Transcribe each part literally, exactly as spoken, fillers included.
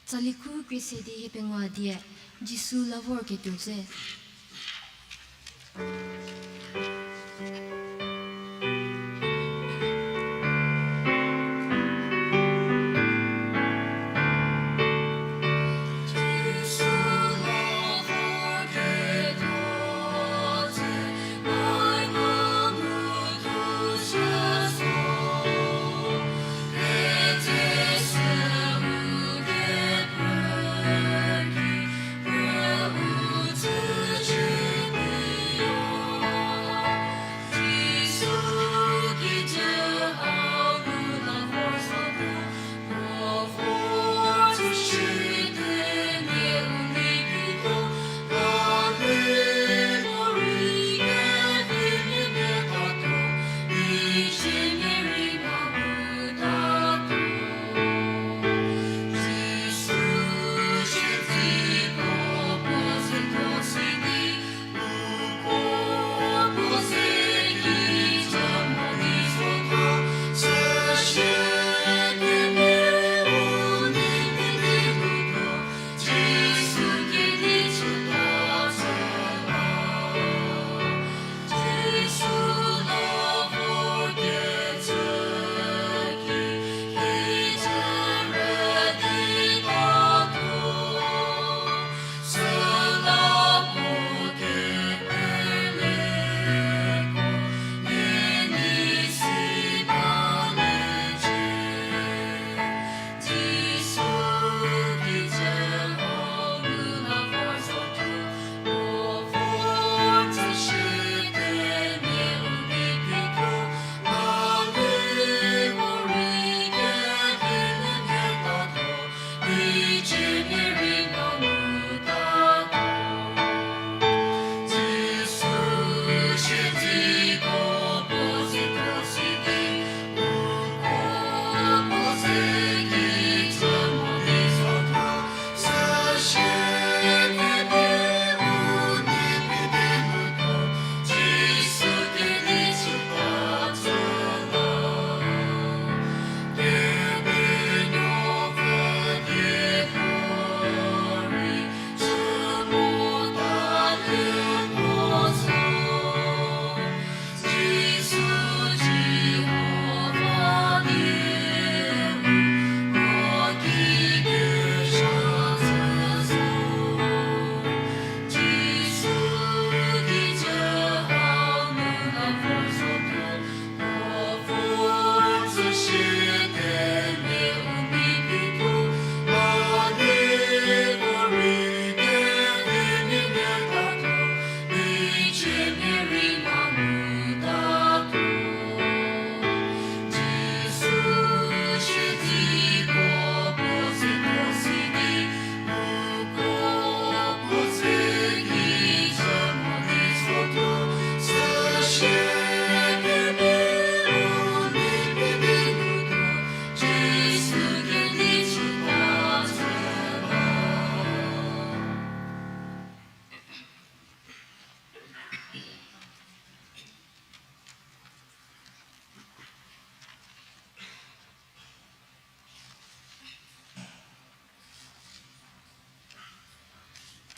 Tsali khu krie se di hie pengou a die, Jisu la vorketuo dze.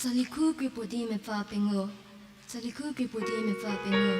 Tsali khu krie puo di mepfü pengou. Tsali khu krie puo di mepfü pengou.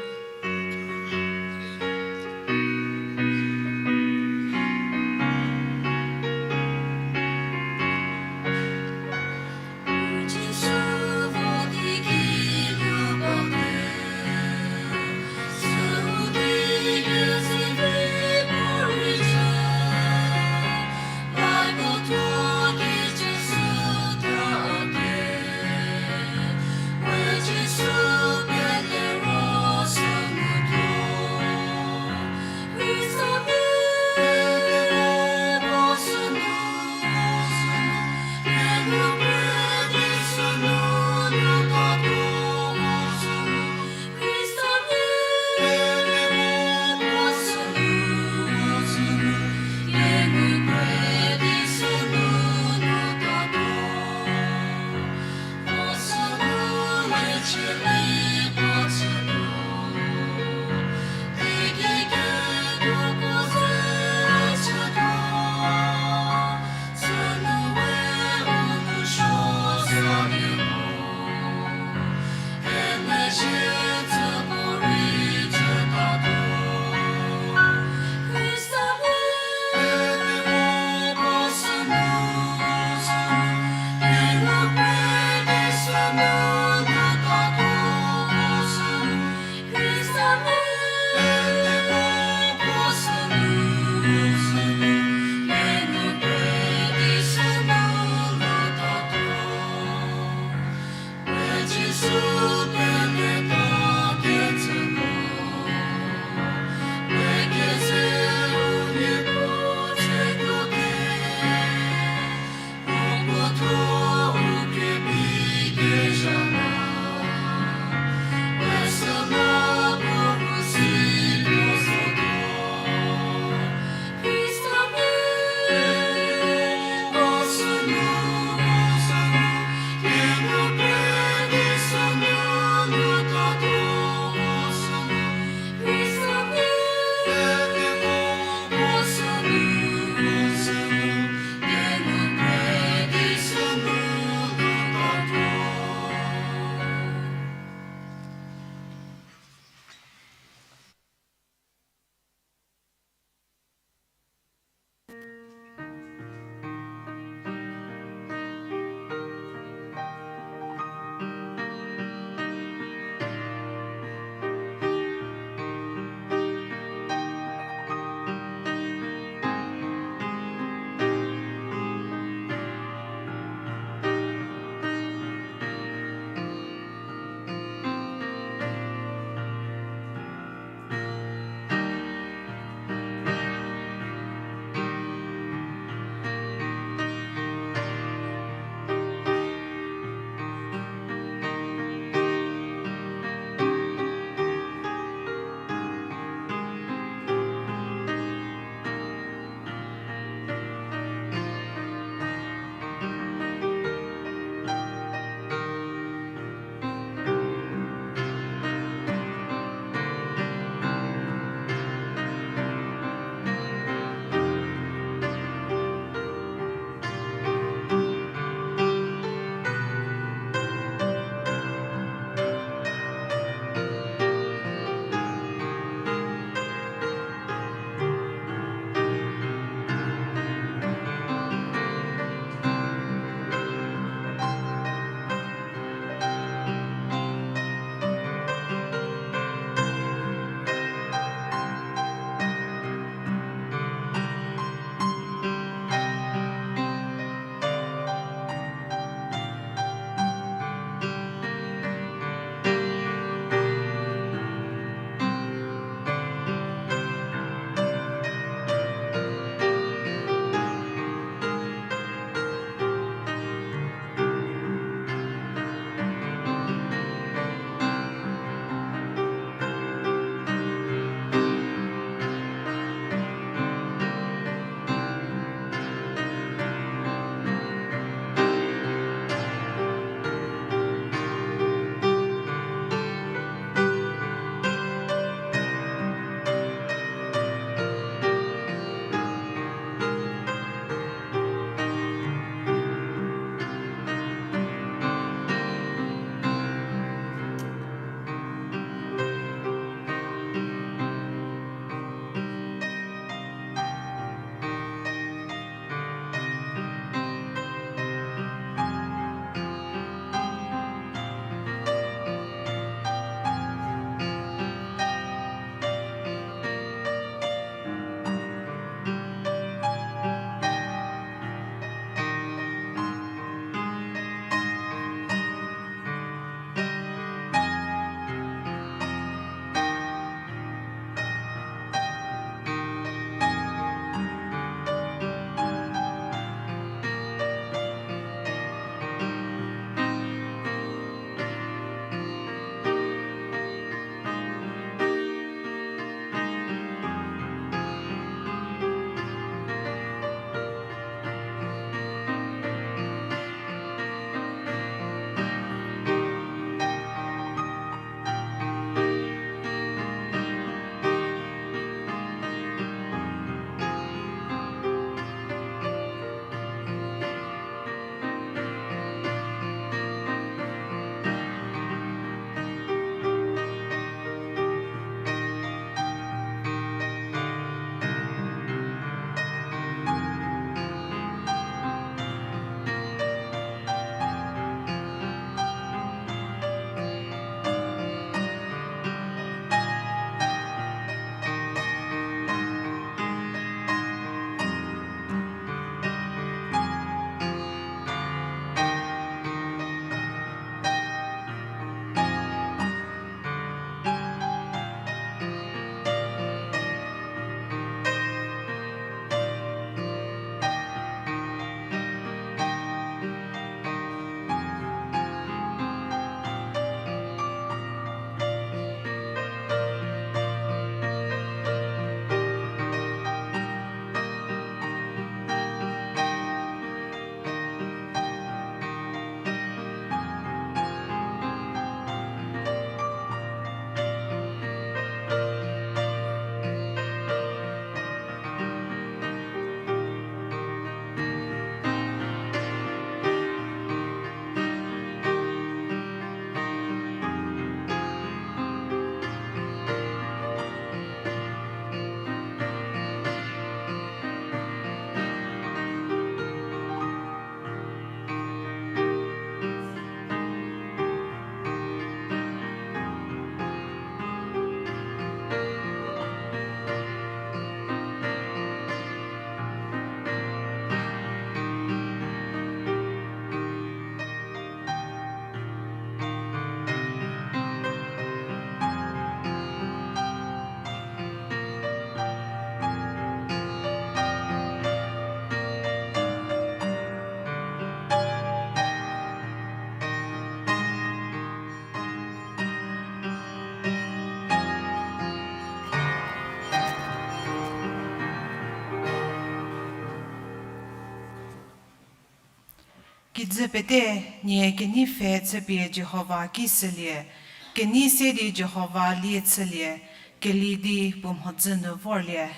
Kijü pete, nie kenei pfhe chüpie Jihova ki sülie, kenei se di Jihova lie chülie, keli di puo mhodzü nu vorlie.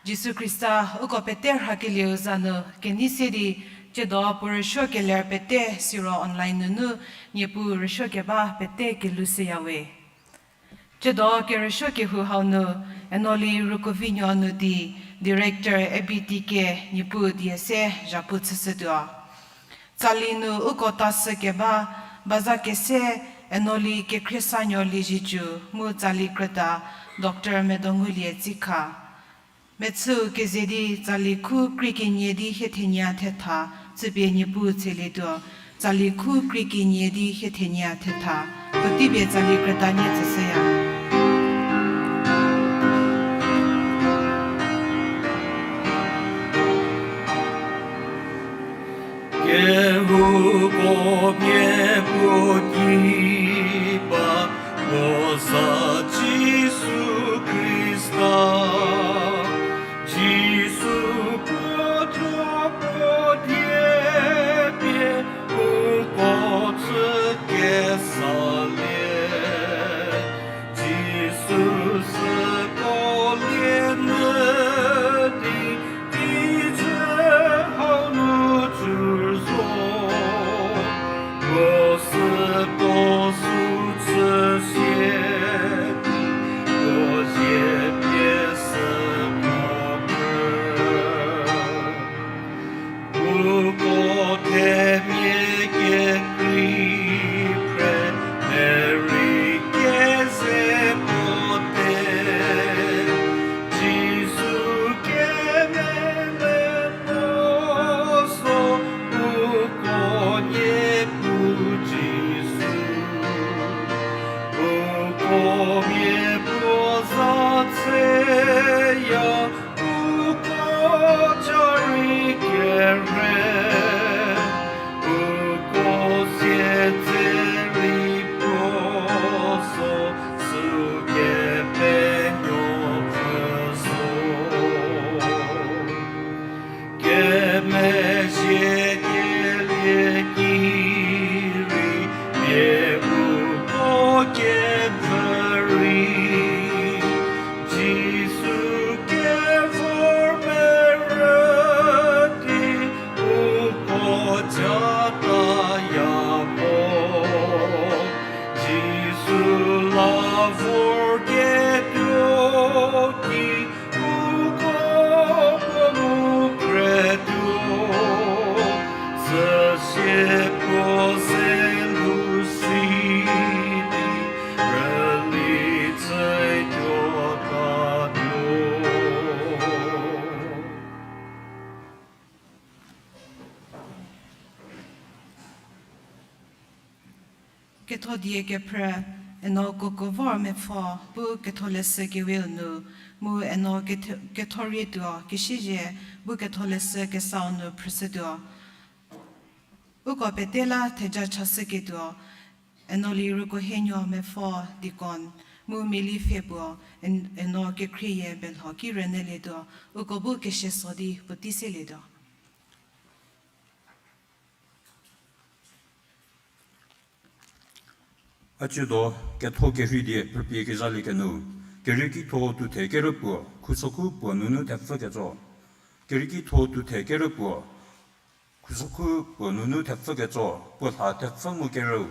Jisu Khrista uko pete rhakelieu za nu kenei se di, tsiedo puo rüsuo keler pete siro online nunu Niepuu rüsuo keba pete kelhushüyawe. Tsiedo kerüsuo kehou hau nu, Enoli Rukovinuo nu di, Director A B T K Niepuu die se zhapu chüshütuo. Tsali nu uko ta sü keba, baza kese Enoli Kekhriesanyü Liezietsu mu tsali krüta Doctor Medongulie Tsikha. Mechüu keze di tsali khu krie kenie di hie thenie thetha, chüpie Niepuu tselietuo, tsali khu krie kenie di hie thenie thetha, puotei pie tsali krüta nie tsüshüya. Kehouko mia puo ki ba, puo sa Jisu Khrista. Jisu puo thuo puo die pie, uko chü kesalie. Jisu süko lie nyü di, kijü hau nu tsur zo. Puo süko sü chüsie, puo zie pie süko pfü. Uko themia kekrei phre, merei keze puo te. Jisu kemele puo zo, uko Niepuu Jisu. Uko mia puo za chüya, uko cha rei kere, uko siedzeri puo zo, süu Kepenuopfü zo. Kemezhie kelie ki rei, pie uko kepfhü rei, Jisu kevor merü di, uko chataya mo. Jisu la vor ketuo ki, uko puo mu kretuo, süsie puo ze lu si di, rüli chütuo tatuo. Kethodie kephrü, Eno Kokevor Mepfo bu Ketholeshü Kewe-u nu, mu Eno Ketho-, Kethorietuo Kesiezie bu Ketholeshü Kesau nu phrüshütuo. Uko pete la theja chashüketuo, Eno Lirukohenuo Mepfo deacon, mu Miali Pfhe puo, En-, Eno Kekhrieyi Belho ki rünyülietuo, uko bu kesie so di puotei selietuo. A tsiedo ketho kerhei die phrüpie kezhalie kenu, Keriekitho Tuthe Kerü puo, khusokhu puo nunu thepfü ketso. Keriekitho Tuthe Kerü puo, khusokhu puo nunu thepfü ketso, puo lha thepfü mu kerüu.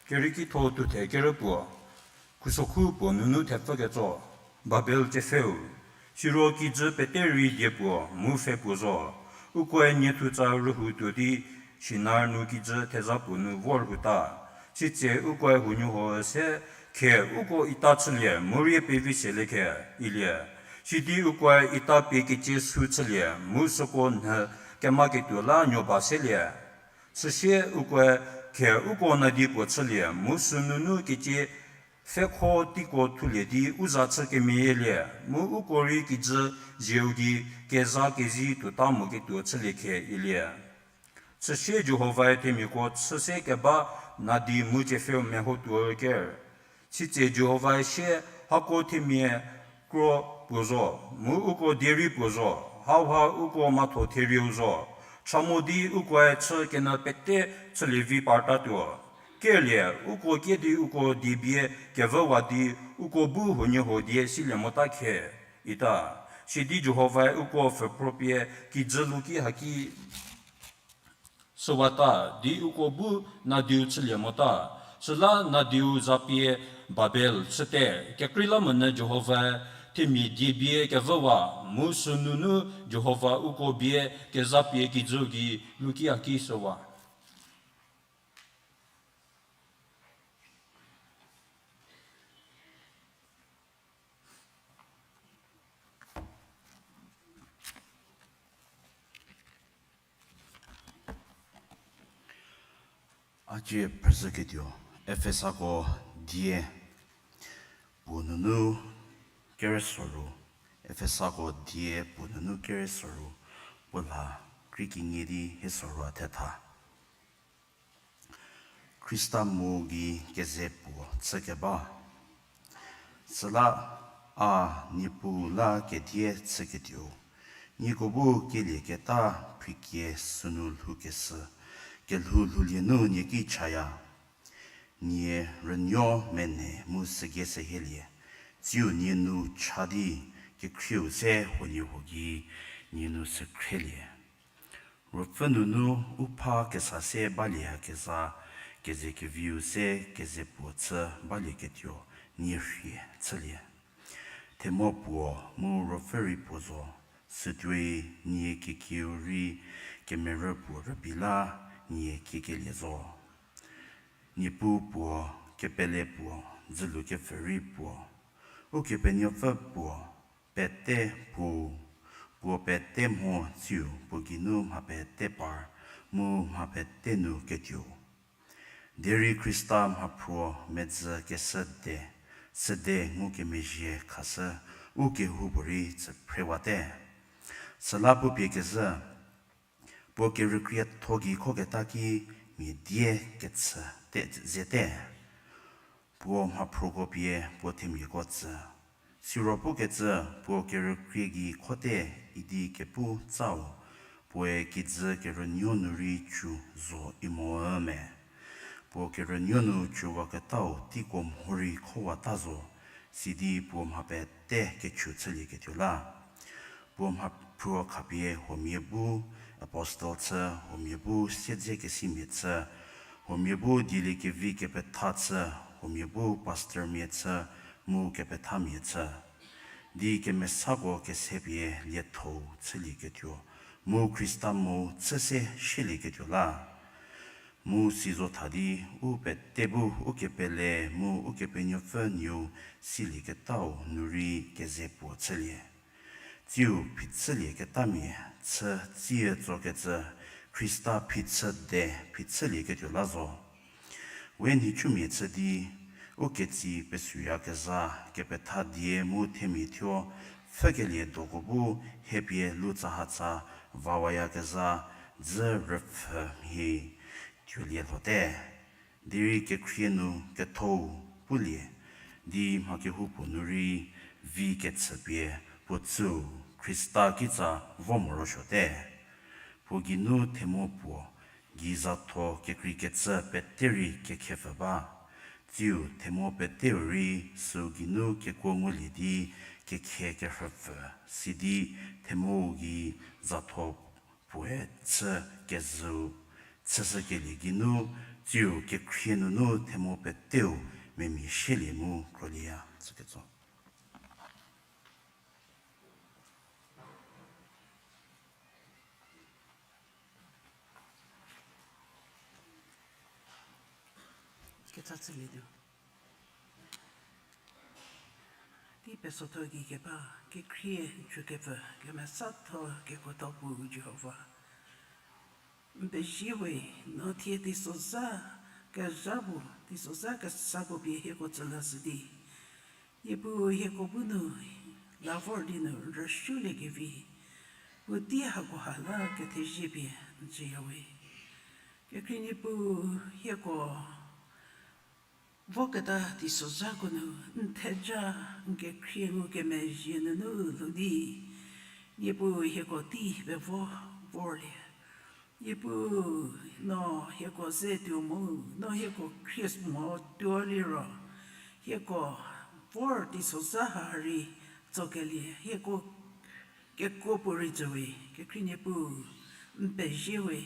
Keriekitho Tuthe Kerü puo, khusokhu puo nunu thepfü ketso, Babel Tsepfheu. Siro kijü pete rei die puo mu pfhe puo zo. Ukoe niethutsau rühou tuo di Shinar nu kijü theza puo nu vor lhouta. Sitse ukoe huonuoho se, khe uko ita chülie mu rie pevi selie khe, ilie. Sidi ukoe ita pie kecie su chülie mu süko nhü kemaketuo la nuo ba selie. Süsie ukoe khe uko nadi puo chülie mu sünunu kecie pfhekho teiko thulie di u za chü kemeyielie, mu uko rei kijü zieu gei keza kezi tuota moketuo chülie khe, ilie. Süsie Jihovae themiako chü se keba nadi mu tsepfheu mehotuo ker. Sitse Jihovae sie, hako themia kro puo zo, mu uko derei puo zo, hauha uko mhatho therieu zo. Cha mo di ukoe chü kenyü pete chülievi partatuo. Kerlie, uko kie di uko diebie kevüwa di uko bu huoniehuo die silie mota khe, ita. Sidi Jihovae uko pfhüpro pie kijü luki haki süwata, di uko bu nadiu chülie mota. Süla nadiu zapie Babel chüte, kekreilamonyü Jihovae themia diebie kevüwa, mu sünunu Jihova uko bie kezapie kijü gei luki haki süwa. A cie phrüzhüketuo, Efesako die puo nunu keresoru, Efesako die puo nunu keresoru, puo lha krie kenie di hie soru a thetha. Khrista mu gei keze puo chükeba. Süla a Niepuu la kedie chüketuo, nieko bu kelieketa phrikie sünu lhoukeshü, kelhou lhoulie nu nie ki chaya. Nie rünuo mene mu sügei sehielie, tsiu nie nu cha di kekhrieu se huoniehuo gei nie nu sükhrielie. Ruopfü nunu u pha kesa se balieyakezha, kezekeviu se keze puo chü balieketuo nie rhie chülie. Themo puo mu ruopfü rei puo zo, sütuoi nie kiekieu rei kemerü puo rübei la nie kiekelie zo. Niepuu puo, kepele puo, dzülu kepfhü rei puo, Ukepenuopfü puo, pete puo, puo pete mho tsiu puo geinu mha pete par mu mha pete nu ketuo. Derei Khrista mhaphruo medzü keshüde, süde ngukemezhie khashü u kehoupuorei tsüphrewate. Süla puo pie kezhü, puo kerükrietho gei khoketa ki mia die kechü te zete. Puo mhaphruoko pie puo themiako tsü. Siro pukecü puo kerükrie gei khote idi kepu tsau, puoe kijü kerünuo nu rei cu zo imo me. Puo kerünuo nu cuwaketau teiko mhorei khowata zo, sidi puo mha pete kecu chülieketuo la. Puo mhaphruo khapie huomia bu apostle chü, huomia bu siedzekesimia chü, huomia bu dieliekevi kepetha chü, huomia bu pastormia chü, mu kepethamia chü. Di kemesako kesepie liethou chülieketuo, mu Khrista mo chü se shielieketuo la. Mu si zo tha di u pete bu ukepele mu Ukepenuopfü nuou silieketau nu rei keze puo chülie. Tsiu phichülieketamia chü tsie tsokecü Khrista phichüde phichülieketuo la zo. We nhicumia chü di, u ketsi pesuyakezha kepetha die mu themia thuo pfhükelie doko bu hiepie lutsahatsa vawayakezha dzü rüpfhü mhie tuolie lhote. Derei kekhrie nu kethou pulie, di mha kehoupuo nu rei vi kechüpie puo tsüu Khrista kitsa vo morosuote. Puo geinu themo puo gei zatho kekreikecü pete rei kekhepfü ba. Tsiu themo peteu rei süu geinu kekuo ngulie di kekhe kerhüpfü, sidi themou gei zatho puoe chü kezhüu chüshükelie geinu, tsiu kekhrie nunu themo peteu memia shielie mu krolieya. Tsüketso. Ketsa chülietuo. Tei pesotho gei keba, kekhrie jukepfü, kemesatho kekuotho pu Jihova. N pezie we, no thie teisozha kezha bu, teisozha kesa bu pie hieko tsülashü di. Niepuu hieko bu nu la vor di nu rüshüliekevi, puotei hakoha la kethezie pie n tsüya we. Kekhrie Niepuu hieko voketa teisozhako nu n theja n kekhrie ngukemezhie nunu lhou di, Niepuu hieko tei pevo vorlie. Niepuu, no hieko ze tuo mu, no hieko khrie mo tuo liro, hieko vor teisozha ha rei tsokelie hieko kekuo puorei tsüwe. Kekhrie Niepuu, n pezie we,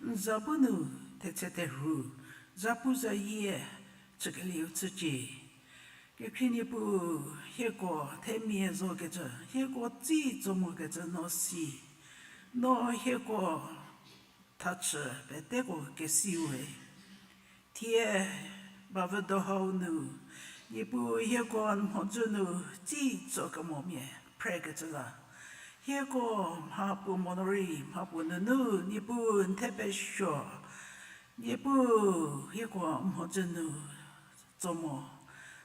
n za bu nu thetse therhu, zapuzayie chükelieu chücie. Kekhrie Niepuu, hieko themia zokecü, hieko tsi tso mokecü no si, no hieko thachü peteko kesiu we. Thie bavüdo hau nu, Niepuu hieko n mhodzü nu tsi tsokemomia phrekecü la, hieko mha puo mo no rei mha puo nunu Niepuu n thepesuo. Niepuu hieko n mhodzü nu tso mo,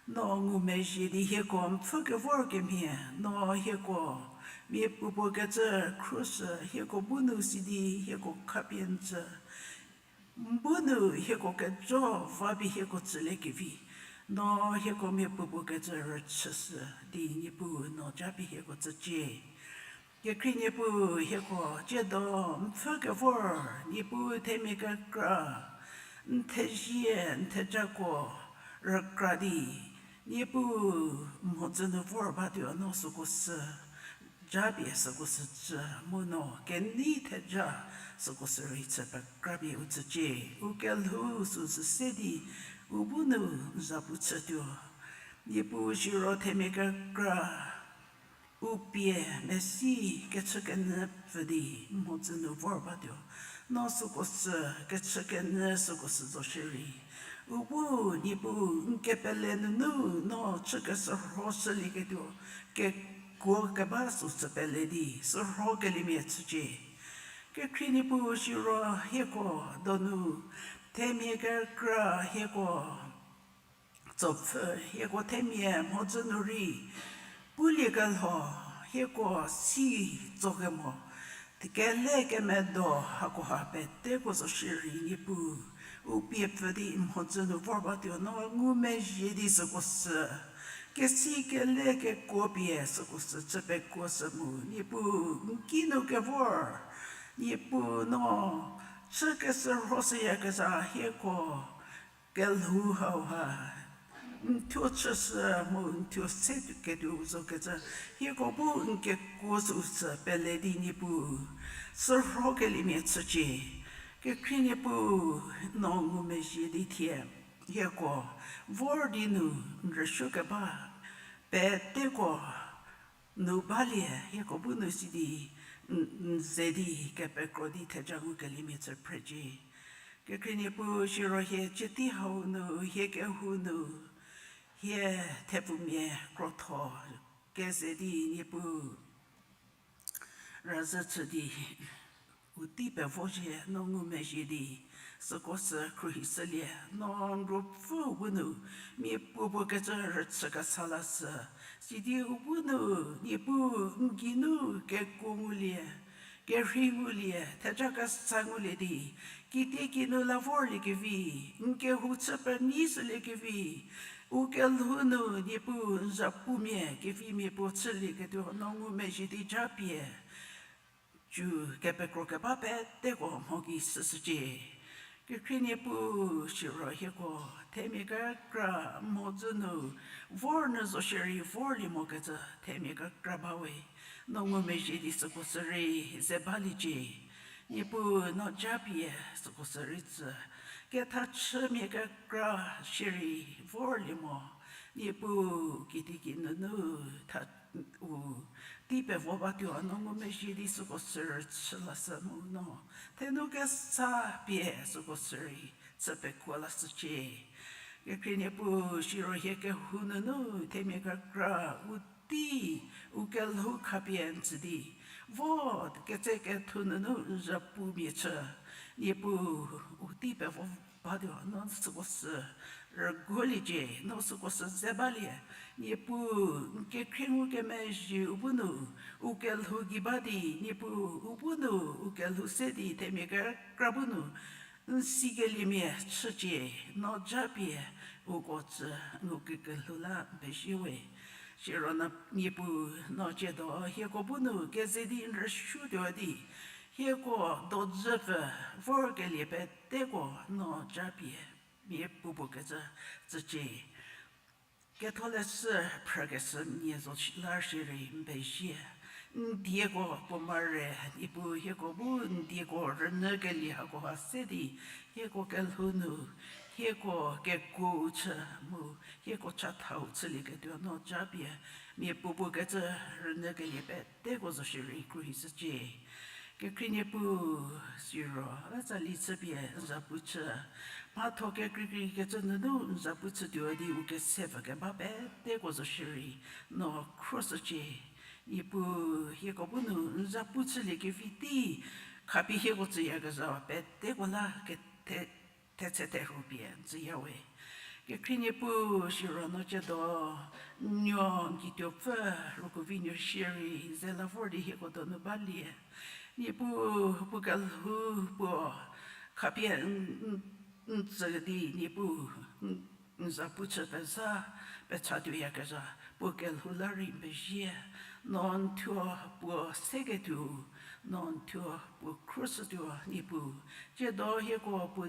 no ngumezhie di hieko n pfhü kevor kemhie, no hieko miapuopuo kecü khruoshü hieko bu nu sidi hieko khapie n tsü. N bu nu hieko kejo va pie hieko tsüliekevi, no hieko miapuopuo kecü rüchüshü di Niepuu no japie hieko tsücie. Kekhrie Niepuu hieko tsiedo n pfhü kevor, Niepuu themia kekra, n thezie, n thejako rükra di, Niepuu n mhodzü nu vor batuo no süko sü japie süko sü tsü mu no kenei theja süko sü rei chü pekrapie u tsücie. U kelhou süsü se di u bu nu n zapu chütuo. Niepuu siro themia kekra u pie mesi kechükenyü pfü di n mhodzü nu vor batuo, no süko sü kechükenyü süko sü zo shierei, u bu Niepuu n kepele nunu no chü keshürhoshülieketuo kekuo keba süsü pele di shürhokeliemia chücie. Kekhrie Niepuu siro hieko donu themia kekra hieko tsopfü hieko themia mhodzü nu rei puliekelho, hieko si tsokemo, kele kemedo hakoha peteko zo shierei Niepuu u pie pfü di n mhodzü nu vor batuo no ngumezhie di süko sü kesi kele kekuo pie süko sü chü pekuo shü mu Niepuu n kinu kevor, Niepuu no chü keshürhoshüyakezha hieko kelhou hauha n thuo chüshü mu n thuo se ketuo zokecü hieko bu n kekuo süu sü pele di Niepuu shürhokeliemia chücie. Kekhrie Niepuu no ngumezhie di thie hieko vor di nu n rüsuo keba peteko nu balie hieko bu nu sidi n ze di kepekro di theja ngukeliemia chü phrecie. Kekhrie Niepuu siro hie cietei hau nu hie kehou nu hie thepfumia krotho keze di Niepuu razhü chü di u tei pevo zhie no ngumezhie di süko sü khruohishülie no n ruopfüu bu nu miapuopuo kecü rüchü kesa lashü. Sidi u bu nu Niepuu n geinu kekuo ngulie, kerhei ngulie, theja kesa ngulie di kitiekinu la vorliekevi, n kehou chü penyishüliekevi, u kelhou nu Niepuu n zhapumia kevimia puo chülieketuo no ngumezhie di japie cü kepekro keba peteko mho gei shüshücie. Kekhrie Niepuu siro hieko themia kekra mhodzü nu vor nyü zo shierei vorlie mokecü themia kekra ba we, no ngumezhie di süko sü rei ze baliecie. Niepuu no japie süko sü rei tsü kethachümia kekra shierei vorlie mo, Niepuu kitieki nunu tha u tei pevo batuo no ngumezhie di süko sü rei chü lashü mu no thenu kesa pie süko sü rei chü pekuo lashücie. Kekhrie Niepuu siro hie kehou nunu themia kekra u tei u kelhou khapie n tsü di vo ketse kethu nunu n zhapumia chü, Niepuu u tei pevo batuo no süko sü rüguoliecie, no süko sü ze balie. Niepuu n kekhrie ngukemezhie u bu nu u kelhou gei ba di Niepuu u bu nu u kelhou se di themia kekra bu nu n sikeliemia chücie, no japie uko tsü ngukekelhou la n pezie we. Siro no Niepuu no tsiedo hieko bu nu keze di n rüsuotuo di Hieko dojüpfü vorkelie peteko no japie mia puopuo kecü tsücie. Ketholeshü phrükeshü nie zo shi-, la shierei n pezie. N dieko puo mare, Niepuu hieko bu n dieko rünyükelie hakoha se di, hieko kelhou nu, hieko kekuo chü mu, hieko chathau chülieketuo no japie, mia puopuo kecü rünyükelie peteko zo shierei khruohishücie. Kekhrie Niepuu, siro, a tsali chüpie n zapu chü. Mhatho kekreikrei kecü nunu n zapu chütuo di u kese pfü keba peteko zo shierei no khruohishücie. Niepuu hieko bu nu n zapu chüliekevi tei khapie hieko tsüyakezha peteko la kethe thetse therhu pie n tsüya we. Kekhrie Niepuu siro no ciedo, n nuo n kituopfü, Rukuvi nuo shierei ze la vor di hieko donu balie. Niepuu puo kelhou puo khapie n, n, n tsü di Niepuu n, n zapu chü pezha, pechatuoyakezha, puo kelhou la rei n pezie, no n thuo puo seketuo, no n thuo puo khruohishütuo Niepuu, ciedo hieko puo,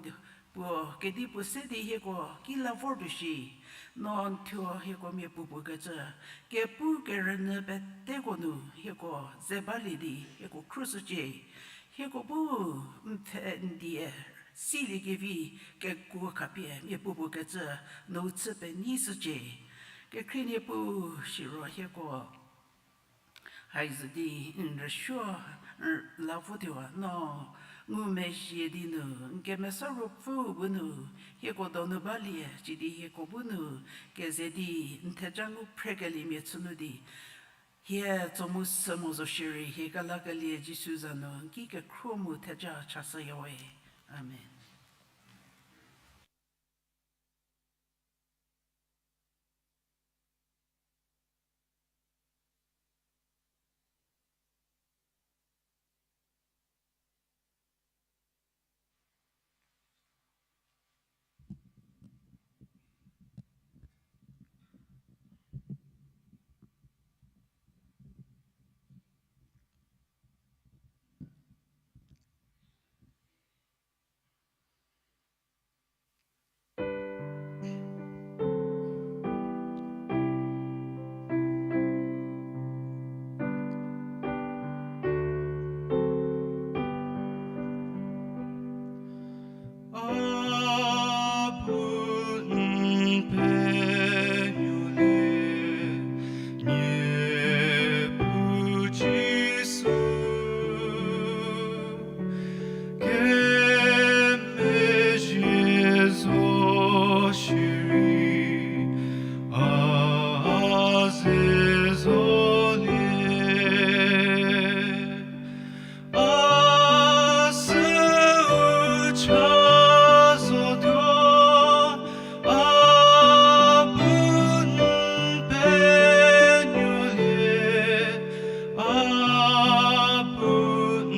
puo kedi puo se di hieko ki la vortuo shi, no n thuo hieko mia puopuo kecü, kepu kerünyü peteko nu hieko ze balie di hieko khruohishücie, hieko bu n pfhe n die siliekevi kekuo khapie mia puopuo kecü nu chü penyishücie. Kekhrie Niepuu siro hieko haize di n rüsuo la votuo no ngumezhie di nu n Kemesa Ruopfüu bu nu hieko donu balie, sidi hieko bu nu keze di n theja ngu phrekeliemia chü nu di hie tso mu sü mo zo shierei hie kelakelie Jisu za nu n ki kekhruo mu theja chashüya we. Amen. A bu n penuolie, Niepuu Jisu, kemezhie zo shierei a ze zolie. A süu cha zotuo, a bu n penuolie, a bu n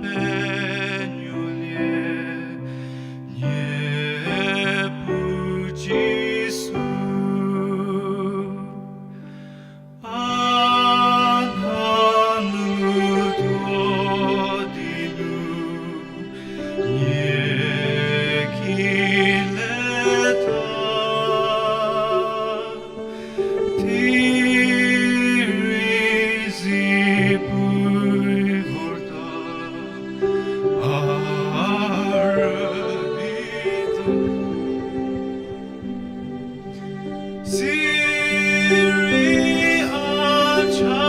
penuolie, Niepuu Jisu. A nanu tuo di nu nie ki leta, tei rei zi pui vorta, a rübei ta. Sirei a cha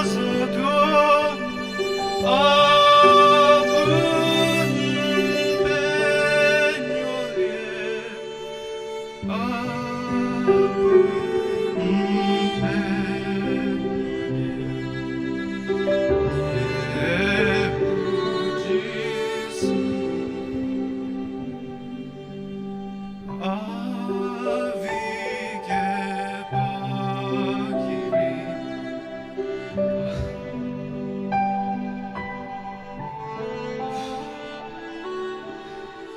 zotuo, a bu n penuolie, a bu n penuolie, Niepuu Jisu. A vi keba ki rei,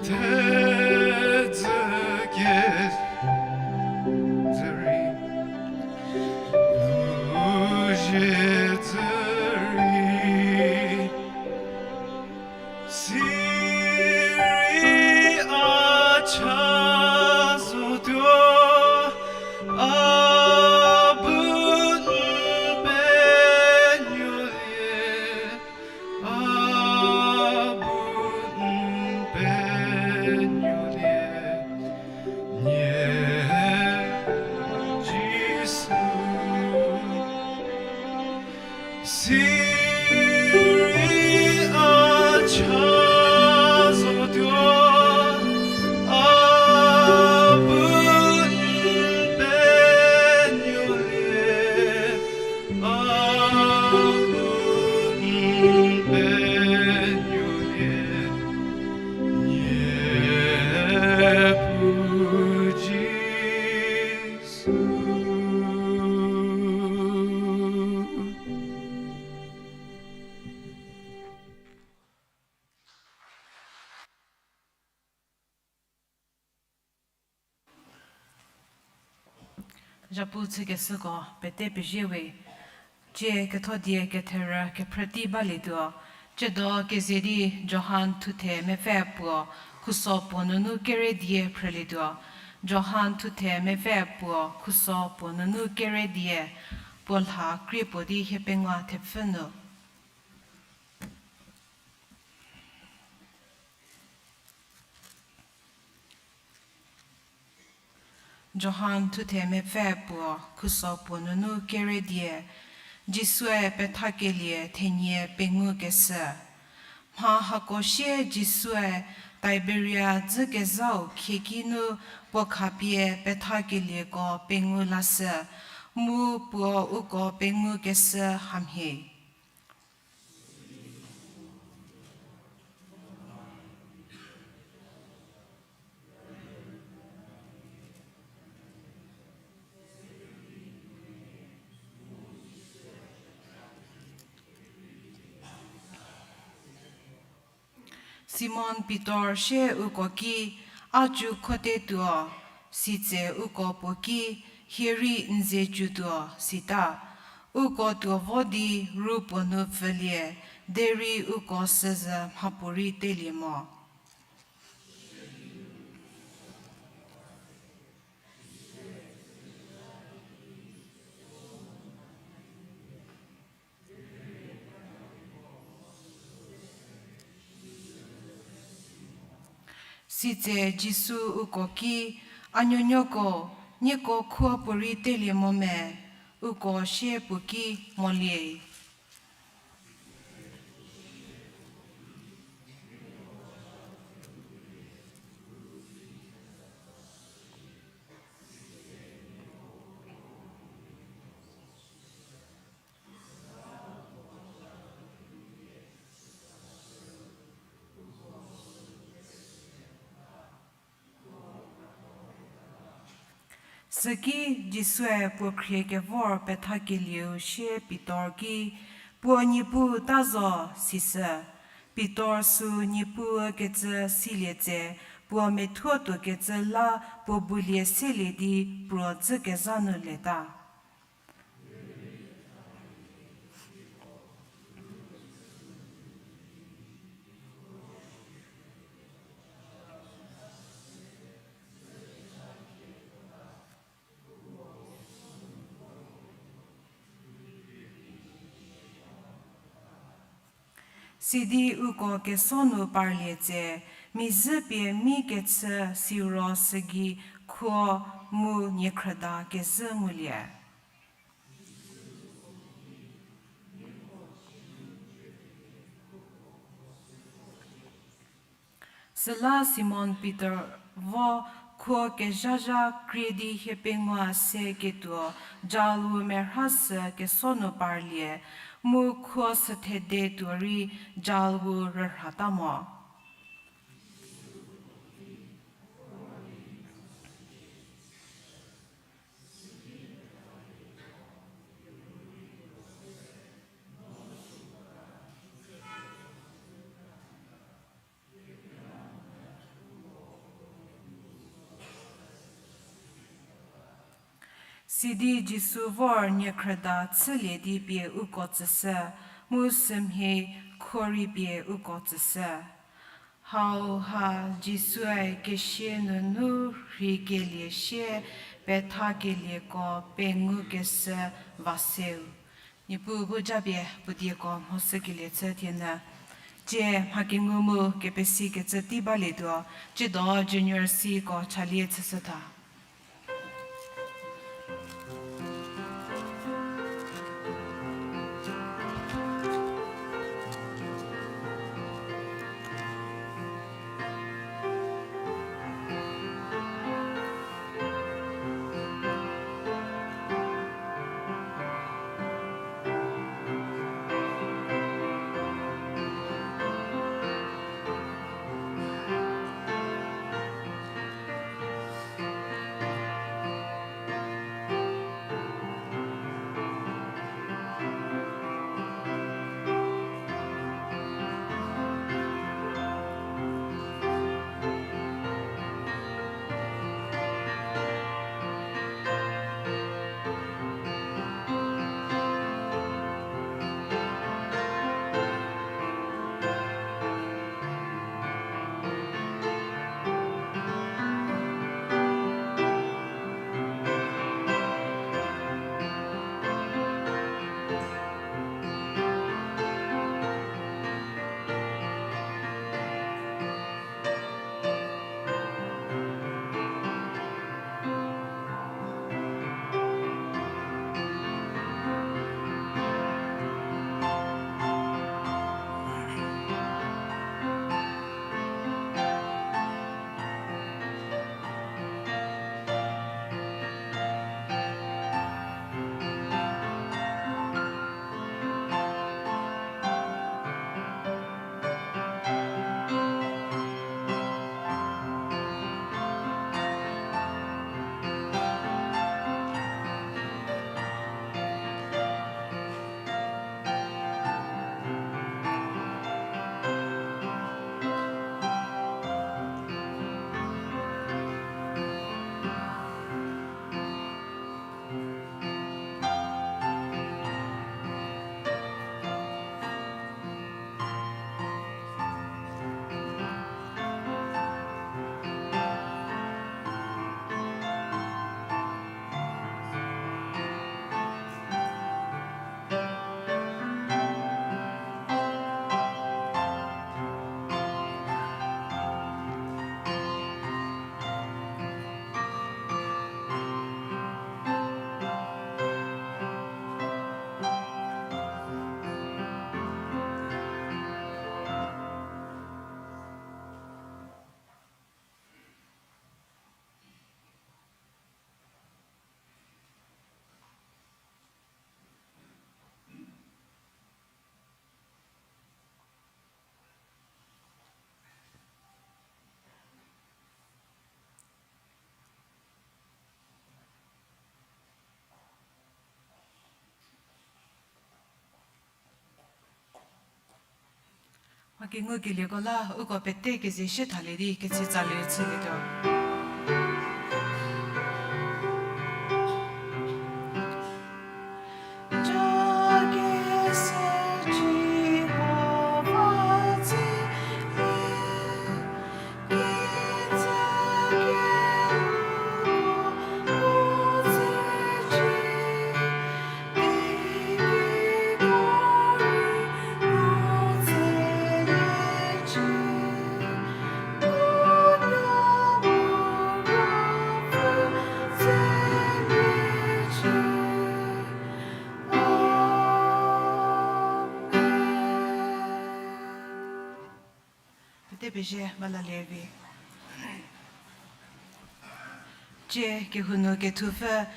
thedze kezhü rei, nu zhie zhü rei, Zhapu chükeshüko pete pezie we. Tsie ketho die ketherü kephrütei balietuo. Tsiedo keze di Johan thuthe mepfü puo khuso puo nunu kere die phrülietuo. Johan thuthe mepfü puo khuso puo nunu kere die, puo lha krie puo di hiepengou thepfü nu. Johan thuthe mepfü puo khuso puo nunu kere die, Jisue pethakelie thenie pengou keshü. Mha hako sie Jisue Tiberia dzükezhau khieki nu puo khapie pethakelieko pengou lashü, mu puo uko pengou keshü hamhie. Simon Pitor sie uko ki, A cü khote tuo, sitse uko puo ki, Hie rei n ze cü tuo, sita. Uko tuo vo di ru puo nu pfülie, derei uko süzhü mhapuorei telie mo. Sitse Jisu uko ki, A nuonuoko, nieko khuo puorei telie mo me? Uko sie puo ki, Molie. Süki Jisue puo khrie kevor pethakelieu sie Pitor ki, Puo Niepuu ta zo, sishü. Pitor süu Niepuu kecü silie tse, puo methuo tuokecü la puo bulie selie di puo dzükezha nu leta. Sidi uko keso nu parlie tse, mizhü pie mi kechü siro sügei khuo mu niekhrüda kezhü ngulie. Süla Simon Pitor vo khuo kezhazha krie di hiepengou se ketuo jalu merha sü keso nu parlie, mu khuo süthede tuo rei jalu rürhata mo. Sidi Jisu vor niekhrüda chülie di pie uko tsüshü, mu sümhie khuo rei pie uko tsüshü. Hauha Jisue kesia nunu rheikelie sie pethakelieko pengou keshü va seu. Niepuu bu japie puo dieko mhoshükelie chü thienyü. Tsie mha kengu mu kepesikecü tei balietuo, tsiedo Junior Cko chalie chüshütha. A kengukelieko la uko pete keze shie thalie di ketsitsalie chülietuo. Pete pezie, ba lalie vi. Tsie kehou nu kethupfü.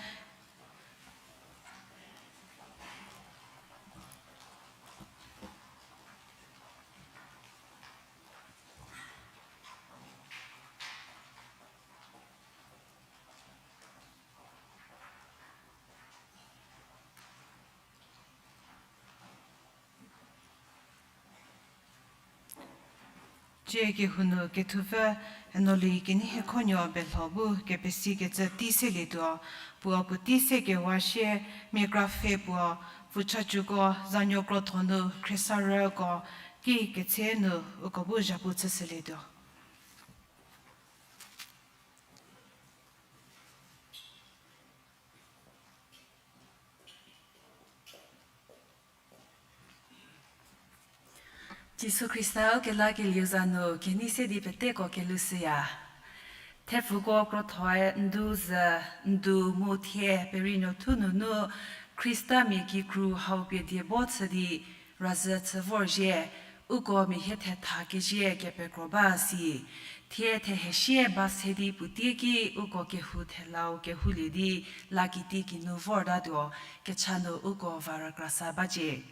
Tsie kehou nu kethupfü, Enoli Keneihiekhonuo Belho bu kepesikecü tei selietuo, puo puotei se kewa shie, mia krapfhe puo, pfutsacuko, zanuo krotho nu khriesarüko, ki ketse nu uko bu zhapu chüshülietuo. Jisu Khrista u kelakelieu za nu kenei se di peteko kelushüya. Thepfuko krothoe ndu zü, ndu mu thie perienuothu nunu Khristamia kikru hau pie die bo chü di razhü chü vorzhie, uko mia hie thetha kezie kepekro ba si. Thie thehesie ba se di puotei ki uko kehou thelau kehoulie di la kitiekinu vortatuo, kecha nu uko va rükrasa bacie.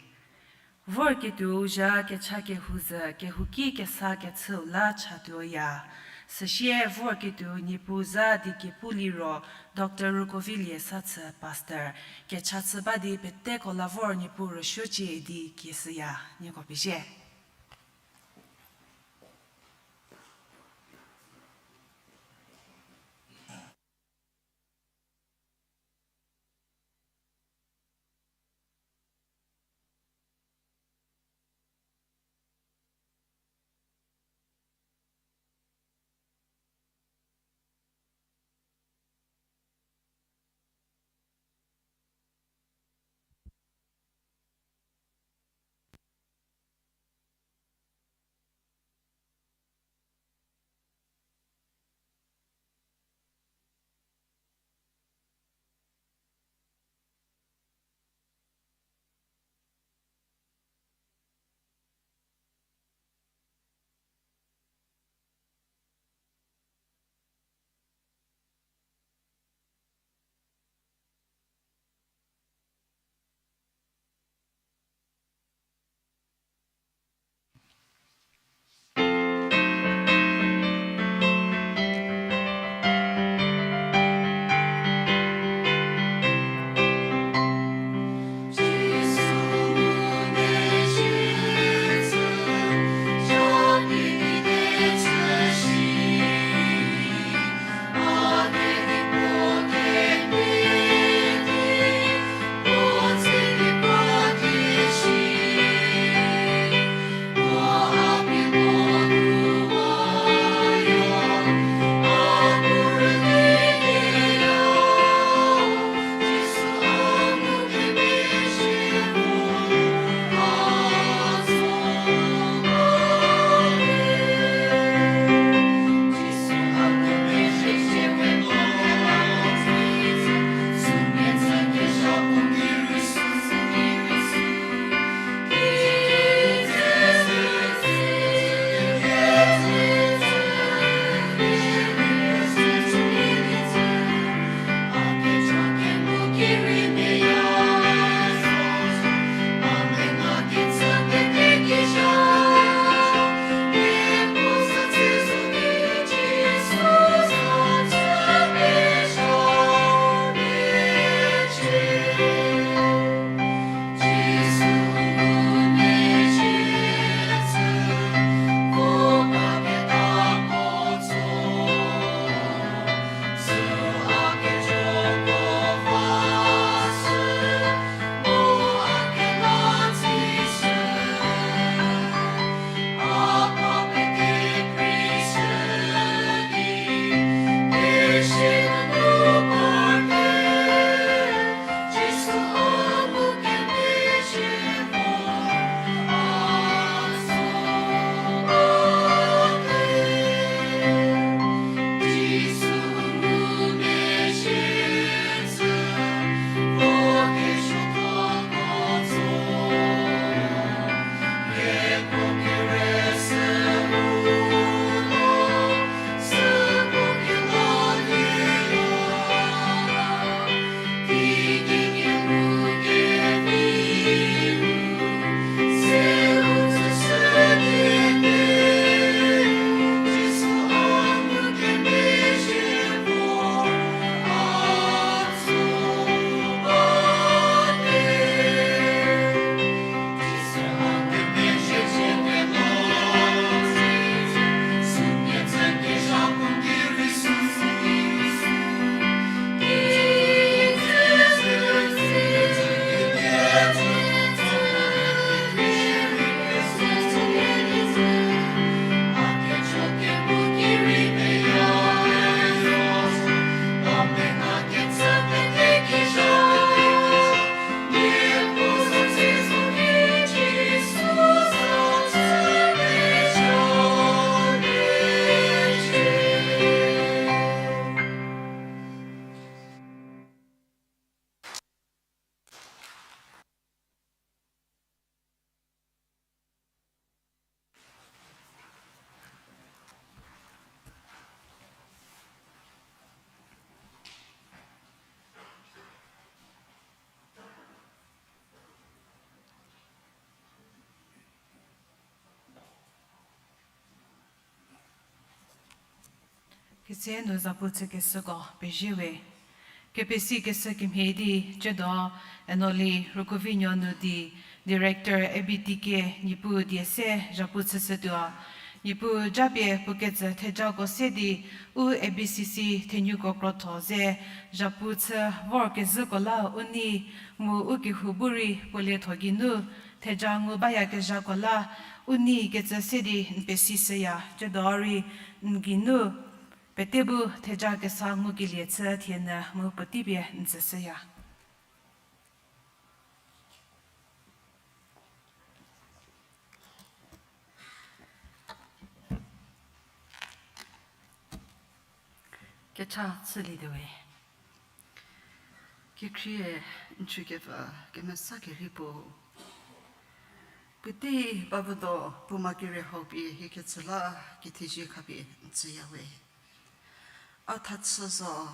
Vorketuou zha kecha kehou zü kehouki kesa kechüu la chatuoya. Süsie vorketuou Niepuu za di kepu liro Doctor Rukovilie Sathü Pastor, kecha chü ba di peteko la vor Niepuu rüsuocie di kieshüya. Nieko pezie. Kese nu zapu chükeshüko pezie we. Kepesikeshü kemhie di, ciedo Enoli Rükuovinuo nu di, Director A B T K, Niepuu die se zapu chüshütuo. Niepuu japie puo ketsü thejako se di, u A B C C thenuko krotho ze zapu chü vorkezhüko la u nei, mu u kehou bu rei puo lietho geinu theja ngu bayakezhako la u nei kecü se di n pesishüya, ciedo rei n geinu pete bu theja kesa ngukelie chü thie nyü mu puotei pie n tsüshüya. Kecha chülietuo we. Kekhrie n chükepfü kemesa kerhei puo, puotei bavüdo puo ma kere hau pie hie ketsü la kethezie khapie n tsüya we. A thachü zo,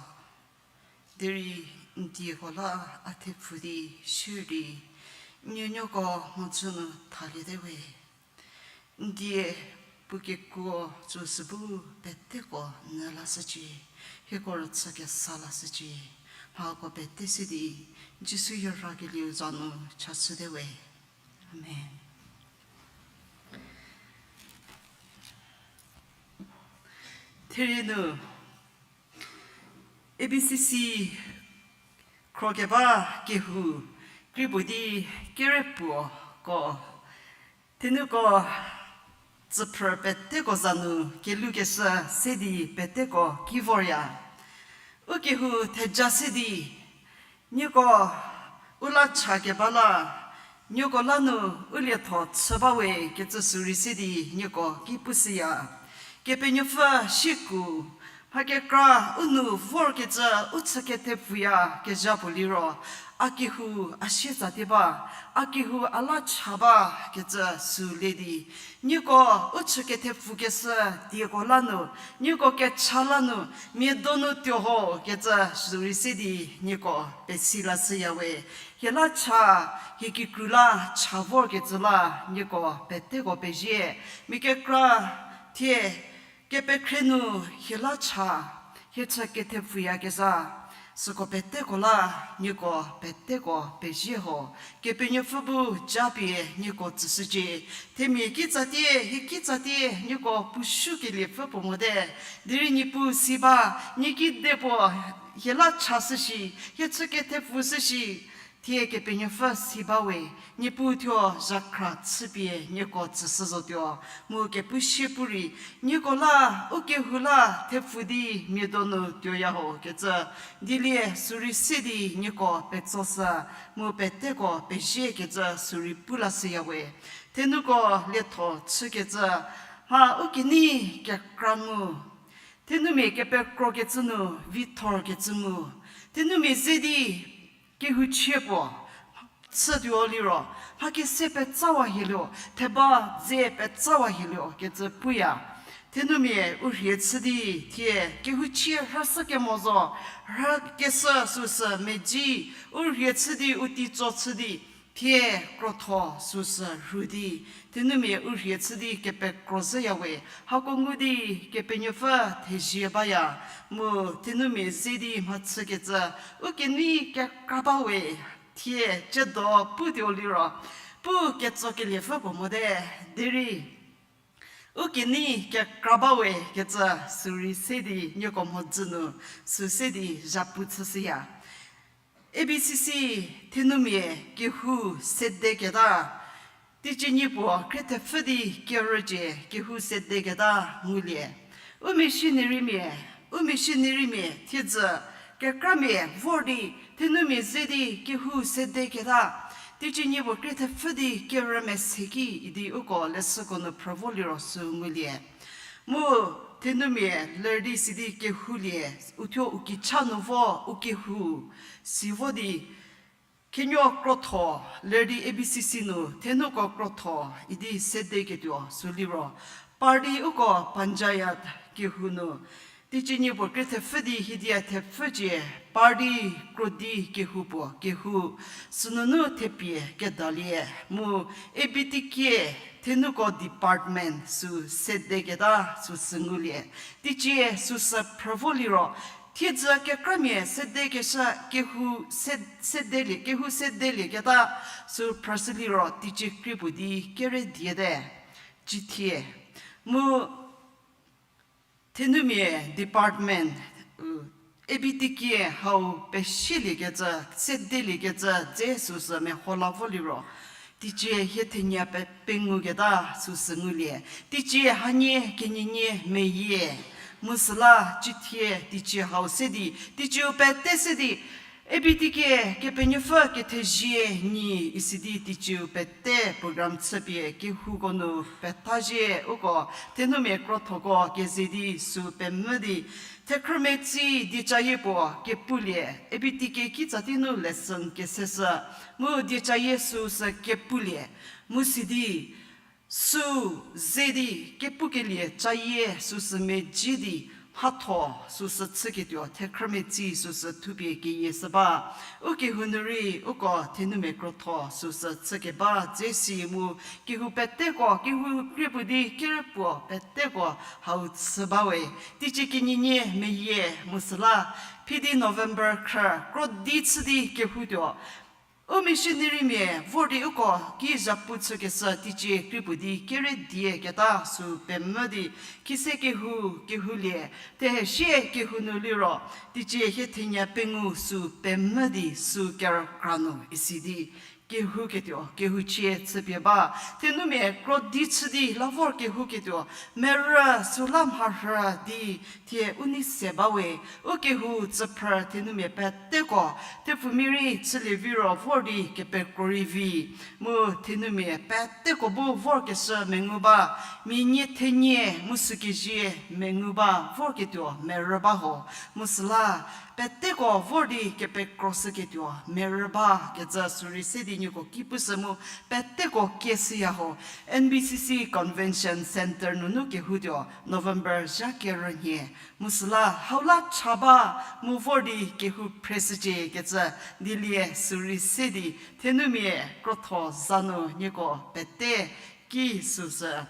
derei n dieko la a thepfu di shir di, n nuonuoko mhodzü nu thaliete we. N die puo kekuo tsüsü bu peteko nyü lashücie, hieko rüchü kesa lashücie, mhako pete se di, Jisu hie rakelieu za nu chashüte we. Amen. Therie nu, A B C C khrokeba kehou, kri puo di kere puoko, thenuko tsüphrü peteko za nu kelukeshü se di peteko ki vorya. U kehou theja se di, nieko u la cha keba la, nieko la nu u lietho chü ba we kecü sürei se di nieko ki pushüya. Kepenuopfü siku, mha kekra u nu vorkecü u chü kethepfuya kezha puo liro, a kehou a sietsatie ba, a kehou a la cha ba kecü sü le di, nieko u chü kethepfukeshü dieko la nu, nieko kecha la nu, mia donu tuo ho kecü sürei se di nieko pesi lashüya we. Hie la cha, hie kikru la cha vorkecü la nieko peteko pezie. Mia kekra thie kepekhrie nu hie la cha, hie chü kethepfuyakezha, süko peteko la nieko peteko pezie ho. Kepenuopfü bu japie nieko tsüshücie. Themia kitsatie, hie kitsatie nieko pushükelie pfü puo mote. Derei Niepuu si ba, nie kidepuo hie la chashü shi, hie chü kethepfu shü shi, thie Kepenuopfü si ba we. Niepuu thuo zhakhra chüpie nieko tsüshü zotuo. Mu kepu sie pu rei, nieko la, u kehou la thepfu di mia donu tuoya ho kecü, dilie sürei se di nieko petsoshü, mu peteko pezie kecü sürei pu lashüya we. Thenuko lietho chükecü, mha u kenei kekra ngu, thenumia kepekrokecü nu vithorkecü ngu, thenumia ze di kehouchie puo chütuo liro, mha kese petsawa hielio, theba dze petsawa hielio kecü puya. Thenumia u rhie chü di thie kehouchie rhashü kemo zo, rhakeshü süsü medzi, u rhie chü di u teitso chü di, thie krotho süsü rhu di, thenumia u rhie chü di kepekro zhüya we. Hako ngu di Kepenuopfü thezie baya, mu thenumia ze di mhachükecü u kenei kekra ba we. Thie ciedo putuo liro, pu ketsokelie pfü puo mote, derei u kenei kekra ba we kecü sürei se di nieko mhodzü nu sü se di zhapu chüshüya. A B C C thenumia kehou sedeketa, teicie nie puo krie thepfü di kerücie kehou sedeketa ngulie. U missionarymi, u missionarymi thiedzü kekramia vor di thenumia ze di kehou sedeketa, teicie nie puo krie thepfü di kerü mese ki idi uko leshüko nu phrü vo liro sü ngulie. Mu thenumia ler di sidi kehoulie, uthuo u kicha nu vo u kehou si vo di, khenuo krotho, ler di A B C C nu thenuko krotho idi sedeketuo sü liro, par di uko panchayat kehou nu, teicie nie puo krie thepfü di hidia thepfücie, par di krodi kehou puo kehou, sünunu thepie kedalie, mu A B T K thenuko department sü sedeketa süsü ngulie. Teicie süsü phrü vo liro, thiedzü kekramia sedekeshü kehou se-, sedelie, kehou sedelieketa sü phrüshü liro teicie krie puo di kere diete. Cithie. Mu thenumia department, u, A B T K hau pesieliekecü, sedeliekecü dze süsü meho la vo liro, teicie hie thenie pe-, penguketa süsü ngulie. Teicie hanie kenienie meyie. Mu süla cithie teicie hau se di, teicieu pete se di, A B T K Kepenuopfü kethezie nyi isidi teicieu pete program chüpie kehouko nu pethazhie uko thenumia krothoko keze di sü pemvü di, thekhrümetsi diecayie puo kepulie, A B T K kitsa tei nu lesson keseshü, mu diecayie süsü kepulie, mu sidi sü ze di kepukelie cayie süsü mezhie di mhatho süsü chüketuo thekhrümetsi süsü thupie keyie shü ba. Ukehou nu rei uko thenumia krotho süsü chükeba dze si mu kehou peteko, kehou krie puo di kere puo peteko hau chü bawe. Teicie kenienie meyie mu süla, phi di November khrü, krodi chü di kehoutuo u missionarymia vor di uko ki zhapu chükeshü teicie krie puo di kere dieketa sü pemvü di, khise kehou, kehoulie, thehesie kehou nu liro, teicie hie thenie pengou sü pemvü di sü kerükra nu isidi kehouketuo, kehouchie chüpie ba. Thenumia krodi chü di la vor kehouketuo, merü süla mharhü di thie u nei se bawe. Ukehou tsüphrü thenumia peteko, thepfumia rei chülie viro vor di kepekro rei vi. Mu thenumia peteko bu vorkeshü mengu ba, mia nie thenie mu sükezie mengu ba, vorketuo merü ba ho. Mu süla, peteko vor di kepekroshüketuo merü ba kecü sürei se di nieko ki pushü mu peteko kieshüya ho. N B C C Convention Centre nunu kehoutuo November zha kerünhie. Mu süla hau la cha ba mu vor di kehou phreshücie kecü dilie sürei se di thenumia krotho za nu nieko pete ki süsü,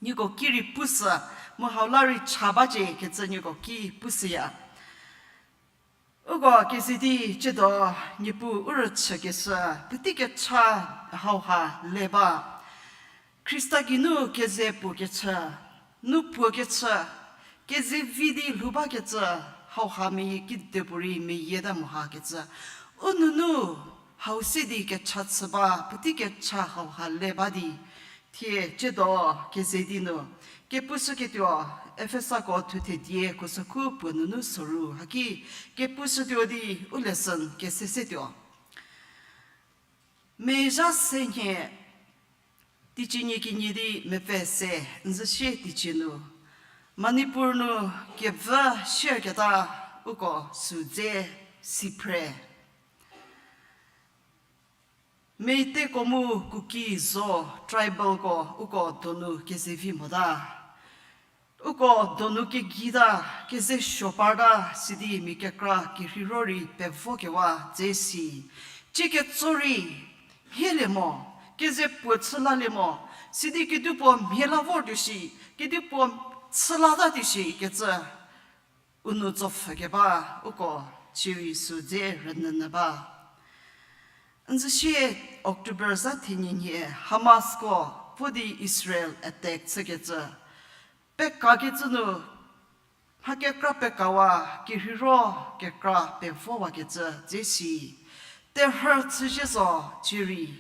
nieko ki rei pushü, mu hau la rei cha bacie kecü nieko ki pushüya. Uko keze di ciedo Niepuu u rüchükeshü puotei kecha hauha le ba. Khrista geinu keze puo kechü, nu puo kechü, keze vi di lhou bakecü, hauha meyie kidepuorei meyieta mo hakecü. U nunu hau se di kecha chü ba, puotei kecha hauha le ba di. Thie ciedo keze di nu, kepushüketuo, Efesako thuthe die khusokhu puo nunu soru haki, kepushütuo di u lesson kese setuo. Mezha se nhie, teicie nie kenie di mepfü se, n zhüshie teicie nu, Manipur nu kevü shierketa uko sü dze si phre. Meiteiko mu Kuki zo, tribalko uko donu kezevi mota. Uko donu kegei ta, keze suo parta, sidi mia kekra kerheiro rei pevokewa dze si. Tsie ketso rei mhielie mo, keze puo chü lalie mo, sidi kedipuo mhie la vor tuo shi, kedipuo chü lata tuo shi kecü u nu tsopfhükeba uko cierei sü dze rünyünyü ba. N zhüshie October zha thenie nhie Hamasko vo di Israel attack chükecü, pekakecü nu mha kekra pekawa, kerheiro kekra pevowakecü dze si. Terhü chüzhie zo cierei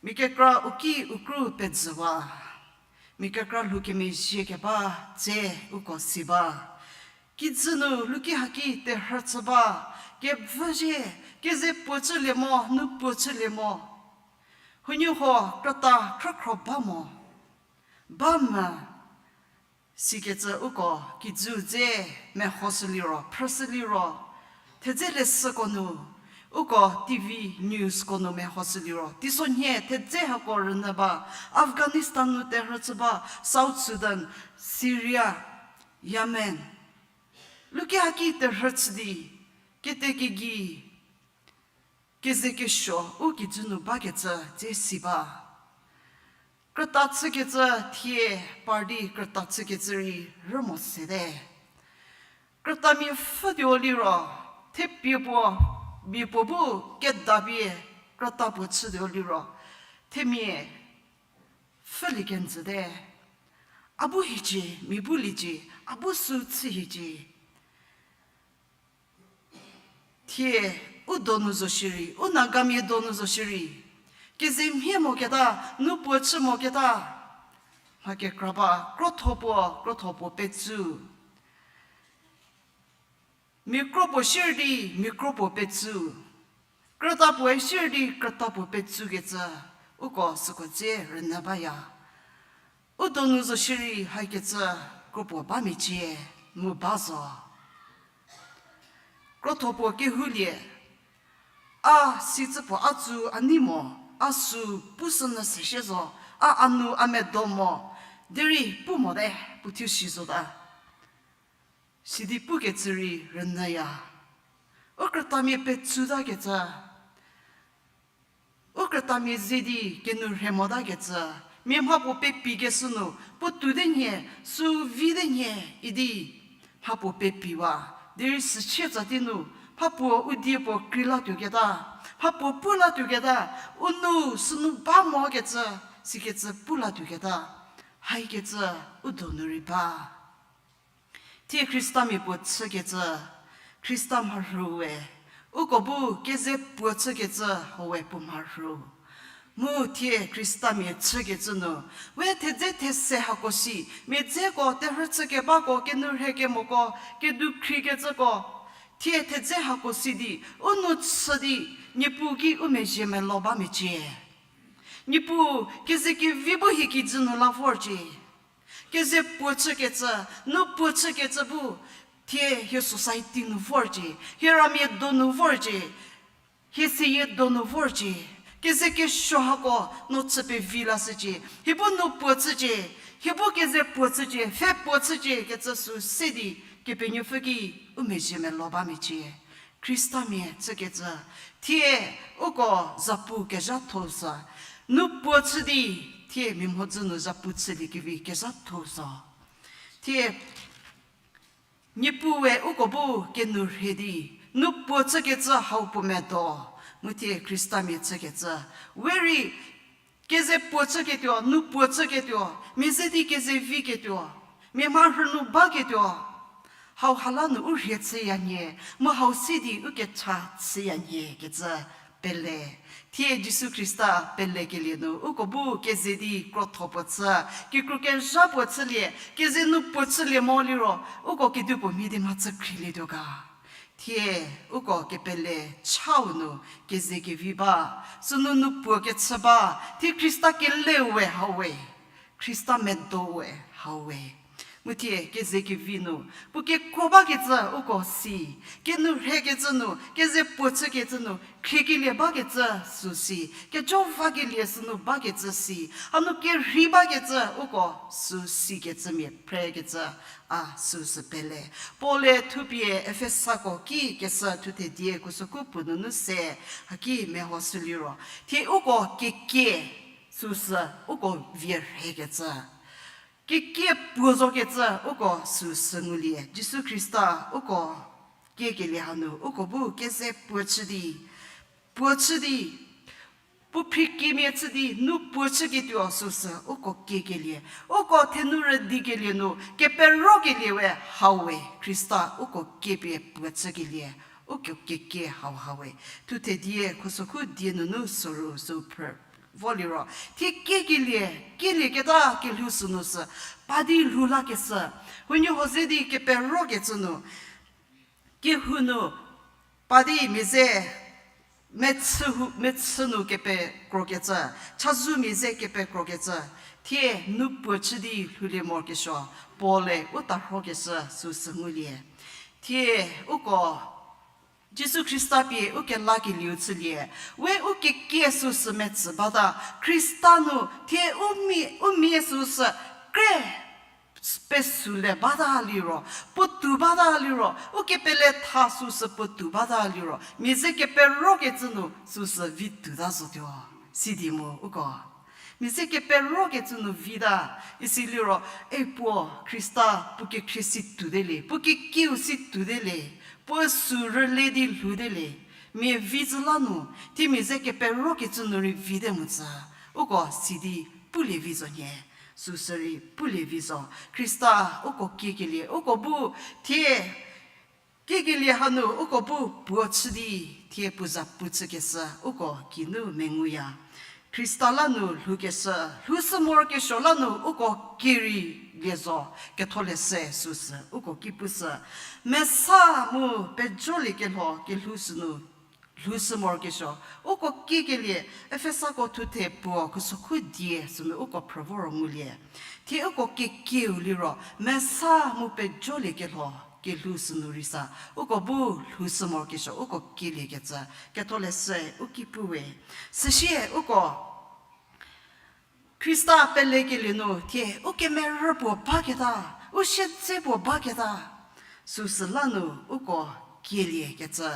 mia kekra u ki u kru pezhüwa, mia kekra lhoukemezhie keba dze uko si ba. Kijü nu luki haki terhü chü ba, kevüzhie, keze puo chülie mo, nu puo chülie mo. Huoniehuo krüta khrükhro ba mo. Ba mo. Sikecü uko kijü dze mehoshüliro, phrüshüliro, thedze leshüko nu, uko T V newsko nu mehoshüliro, teisonhie thedze hako rünyü ba, Afghanistan nu terhü chü ba, South Sudan, Syria, Yemen. Luki haki terhü chü di, kete kegei, keze kesuo u kijü nu bakecü dze si ba. Krüta chükecü thie par di krüta chükecü rei rü mo sete. Krütamia pfhütuo liro, thepie puo, mia puo bu kedapie krüta puo chütuo liro, themia pfhülie kenjüte. A bu hiecie, mia bu liecie, a bu sü chü hiecie. Thie u donu zo shierei, u Nagamia donu zo shierei, keze mhie moketa, nu puo chü moketa, mha kekra ba, krotho puo, krotho puo petsü. Mia kro puo sier di, mia kro puo petsü. Krüta puoe sier di, krüta puo petsükecü, uko süko dze rünyü baya. U donu zo shierei hakecü, kro puo ba mecie, mu ba zo. Krotho puo kehoulie, a sicü puo a tsü a nei mo, a sü pushünyü se shie zo, a a nu a medo mo, derei pu mote, puo thuo si zota. Sidi pukecü rei rünyüya. U krütamia petsutakecü. U krütamia ze di kenourhe motakecü. Mia mhapuo pepikeshü nu, puo tuote nhie, sü vite nhie idi, mhapuo pepiwa. Derei süchie tsa tei nu, mhapuo u die puo krei latuoketa, mhapuo pu latuoketa, u nu sünu ba mokecü, sikecü pu latuoketa. Haikecü u donu rei ba. Thie Khristamia puo chükecü, Khrista mharhü we, uko bu keze puo chükecü hau we puo mharhü. Mu thie Khristamia chükecü nu, we thedze these hako si, mia dzeko terhü chükebako kenourhe kemoko, kedukhriekecüko, thie thedze hako si di, u nu chü di, Niepuu ki u mezhie melo ba mecie. Niepuu, keze kevi bu hie kijü nu la vorcie. Keze puo chükecü, nu puo chükecü bu, thie hie society nu vorcie, hie ramia donu vorcie, hie seyie donu vorcie, keze kesuo hako no chü pevi lashücie, hie bu nu puo chücie, hie bu keze puo chücie, pfhe puo chücie kecü sü se di, Kepenuopfü ki u mezhie melo ba mecie. Khristamia chükecü, thie uko zapu kezhatho sü, nu puo chü di, thie mia mhodzü nu zapu chüliekevi kezhatho zo. Thie Niepuu we uko bu kenourhe di, nu puo chükecü hau puo medo, mu thie Khristamia chükecü, we rei keze puo chüketuo, nu puo chüketuo, mia ze di keze viketuo, mia mharhü nu baketuo, hau hala nu u rhie chüya nhie, mu hau se di u kecha chüya nhie kecü pele. Thie Jisu Khrista pelekelie nu uko bu keze di krotho puo chü, kikru kezha puo chülie, keze nu puo chülie mo liro, uko kedipuo mhie di mhachü khrielietuo ga. Thie uko kepele chau nu keze kevi ba, sünu nu puo kechü ba, thie Khrista keleu we hau we, Khrista medo we hau we. Mu thie keze kevi nu, puo kekuo bakecü uko si, kenourhekecü nu, keze puo chükecü nu, khriekelie bakecü sü si, kejo vakelie sünu bakecü si, hanu kerhei bakecü uko sü sikecümia phrekecü a süsü pele. Paul-e thupie Efesako ki keshü thuthe die khusokhu puo nunu se, haki mehoshü liro, thie uko kekie süsü uko vie rhekecü. Kekie puo zokecü uko süsü ngulie. Jisu Khrista uko kiekelie hanu uko bu keze puo chü di, puo chü di, puo phrikiemia chü di, nu puo chüketuo süsü uko kiekelie. Uko thenu rüdikelie nu, keperokelie we hau we, Khrista uko kiepie puo chükelie, uko kekie hau hau we. Thuthe die khusokhu die nunu soru sü phrü vo liro, thie kiekelie, kielieketa kelhou sünu sü, pa di lhou lakeshü, huoniehuo ze di keperokecü nu, kehou nu, pa di mia ze, mechü hu, mechü nu kepekrokecü, chazou mia ze kepekrokecü, thie nu puo chü di lhoulie morokesuo, Paul-e u tarhokeshü süsü ngulie. Thie uko Jisu Khrista pie u kelakelieu chülie, we u kekie süsü metsü bata, Khrista nu thie u mia, u mia süsü kre pesülie bata liro, puotou bata liro, u kepele tha süsü puotou bata liro, mia ze keperokecü nu süsü vi touta zotuo, sidi mu uko. mia ze keperokecü nu vita, isiliro, e puo Khrista puo kekhrie si tuotelie, puo kekiu si tuotelie, puo süu rüle di lhoutelie, mia vi zü la nu, thie mia ze keperokecü nu rei vite mu tsü, uko sidi pulie vi zo nhie, süsü rei pulie vi zo, Khrista uko kiekelie, uko bu thie kiekelie hanu uko bu puo chü di, thie puo za pu chükeshü uko geinu menguya. Khrista la nu lhoukeshü, lhoushü morokesuo la nu uko kie rei lie zo, Ketholeshü süsü uko ki pushü. Mesa mu pejoliekelho kelhou sünu lhoushü morokesuo, uko kiekelie, Efesako thuthe puo khusokhu die sünu uko phrü voro ngulie. Thie uko kekieu liro, mesa mu pejoliekelho kelhou sünu rei sa, uko bu lhoushü morokesuo, uko kieliekecü, Ketholeshü u ki puwe. Süsie uko Khrista pelekelie nu thie u kemerü puo baketa, u siedze puo baketa, süsü la nu uko kieliekecü.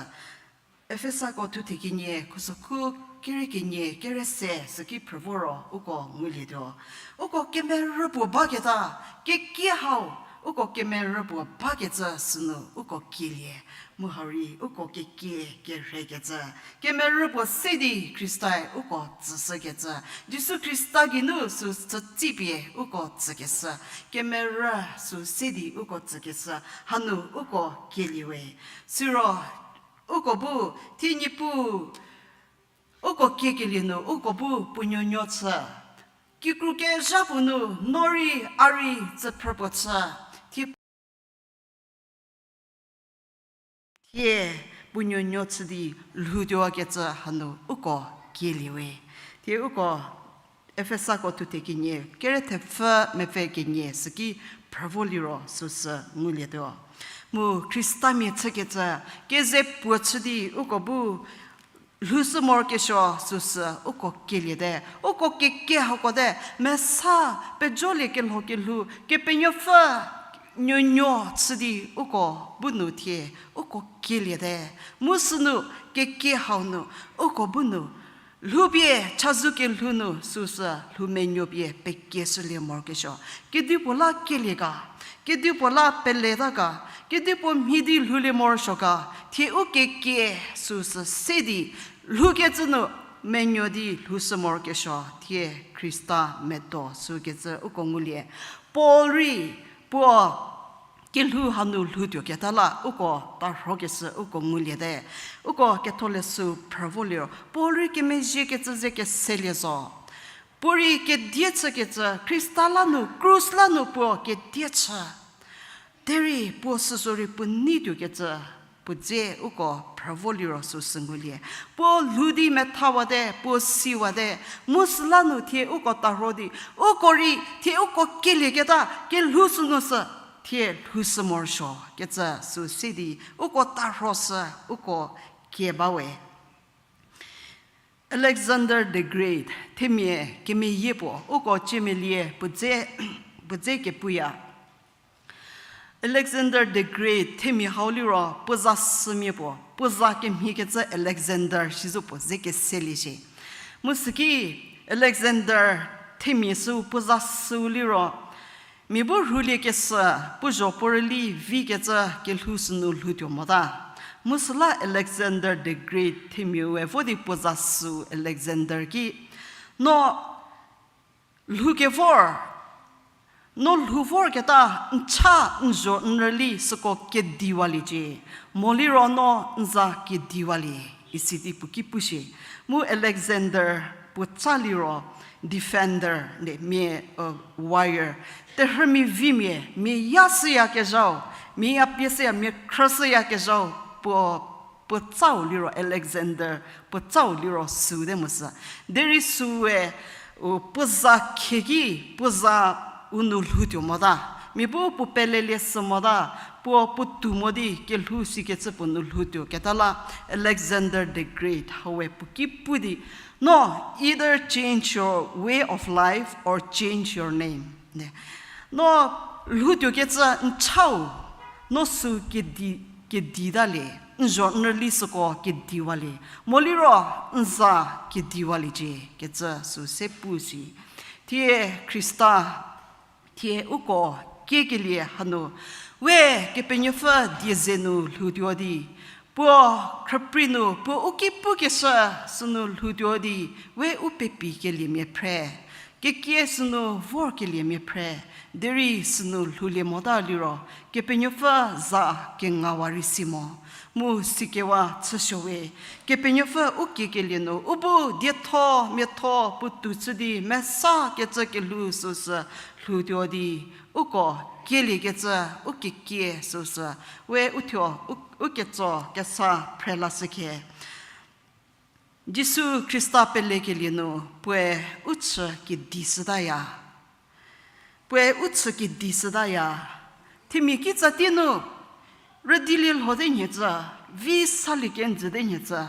Efesako thuthe kenie, khusokhu kere kenie, kere se süki phrü voro uko ngulietuo. Uko kemerü puo baketa, kekie hau, uko kemerü puo bakecü sünu uko kielie. Mu hau rei uko kekie kerhekecü, kemerü puo se di Khristae uko tsüshükecü, Jisu Khrista geinu süu tsütsipie uko tsükeshü, kemerü süu se di uko tsükeshü, hanu uko kieliewe. Siro uko bu, thie Niepuu uko kiekelie nu uko bu puo nuonuo chü. Kikru kezha puo nu no rei a rei tsüphrü puo chü. Thie thie puo nuonuo chü di lhoutuokecü hanu uko kieliewe. Thie uko Efesako thuthe kenie, kere thepfü mepfü kenie süki phrü vo liro süsü ngulietuo. Mu Khristamia chükecü, keze puo chü di uko bu lhoushü morokesuo süsü uko kieliete, uko kekie hako te, mesa pejoliekelho kelhou, Kepenuopfü nuonuo chü di uko bu nu thie, uko kieliete, mu sünu kekie hau nu, uko bu nu, lhoupie chazou kelhou nu süsü lhou menuopie pekieshülie morokesuo. Kedipuo la kielie ga, kedipuo la peleta ga, kedipuo mhie di lhoulie morosuo ga, thie u kekie süsü se di, lhoukecü nu menuo di lhoushü morokesuo, thie Khrista medo sükecü uko ngulie. Paul rei puo kelhou hanu lhoutuoketa la uko tarhokeshü uko nguliete. Uko Ketholeshü phrü vo liro, Paul rei kemezhiekecü ze keselie zo. Puo rei kedie chükecü, Khrista la nu, krus la nu puo kedie chü. Derei puo süsü rei puo neituokecü, puo dze uko phrü vo liro süsü ngulie. Puo lhou di methawate, puo siwate, mu süla nu thie uko tarho di, uko rei thie uko kielieketa kelhou sünu sü, thie lhoushü morosuo kecü süu se di, uko tarhoshü, uko kie bawe. Alexander the Great, themia kemeyie puo, uko ciemelie puo dze, puo dze kepuya. Alexander the Great, themia hau liro, puo za sümia puo, puo za kemhiekecü Alexander, sizo puo ze keselie shie. Mu süki Alexander, themia süu puo za süu liro, mia bu rhuliekeshü, puo zho puo rüli vikecü kelhou sünu lhoutuo mota. Mu süla Alexander the Great, themiae vo di puo za süu Alexander ki, no lhoukevor, no lhou vorketa n cha n zho n rüli süko kediwaliecie, mo liro no n za kediwalie, isi di puo ki pushie. Mu Alexander puo tsa liro defender, ne mia, warrior, terhümia vimia, mia ya shüyakezhau, mia ya pie shüya, mia khrü shüyakezhau, puo puo tsau liro Alexander, puo tsau liro süu te mo sü. Derei süue, u, puo za khieki, puo za u nu lhoutuo mota. Mia bu puo pelelie sü mota, puo puotou mo di kelhou sikecü puo nu lhoutuoketa la Alexander the Great, haue puo ki pu di, no, either change your way of life or change your name. Ne. No lhoutuokecü n chau, no süu kedi, keditalie, n zho n rüli süko kediwalie, mo liro n za kediwaliecie, kecü süu se pu si. Thie Khrista, thie uko kiekelie hanu, we Kepenuopfü die ze nu lhoutuo di, puo khrüprei nu, puo u ki pukeshü sünu lhoutuo di, we u pepikeliemia phre, kekie sünu vorkeliemia phre, derei sünu lhoulie mota liro, Kepenuopfü za kengawa rei si mo. Mu sikewa chüsuo we, Kepenuopfü u kiekelie nu, u bu dietho, miatho, puotou chü di, mesa kecü kelhou süsü lhoutuo di, uko kieliekecü, u kekie süsü, we uthuo, u, u ketso kesa phrelashü khe. Jisu Khrista pelekelie nu, puoe u chü kedi shütaya. Puoe u chü kedi shütaya. Themia kitsa tie nu, rüdilie lhote nhie cü, vi salie kenjüte nhie cü.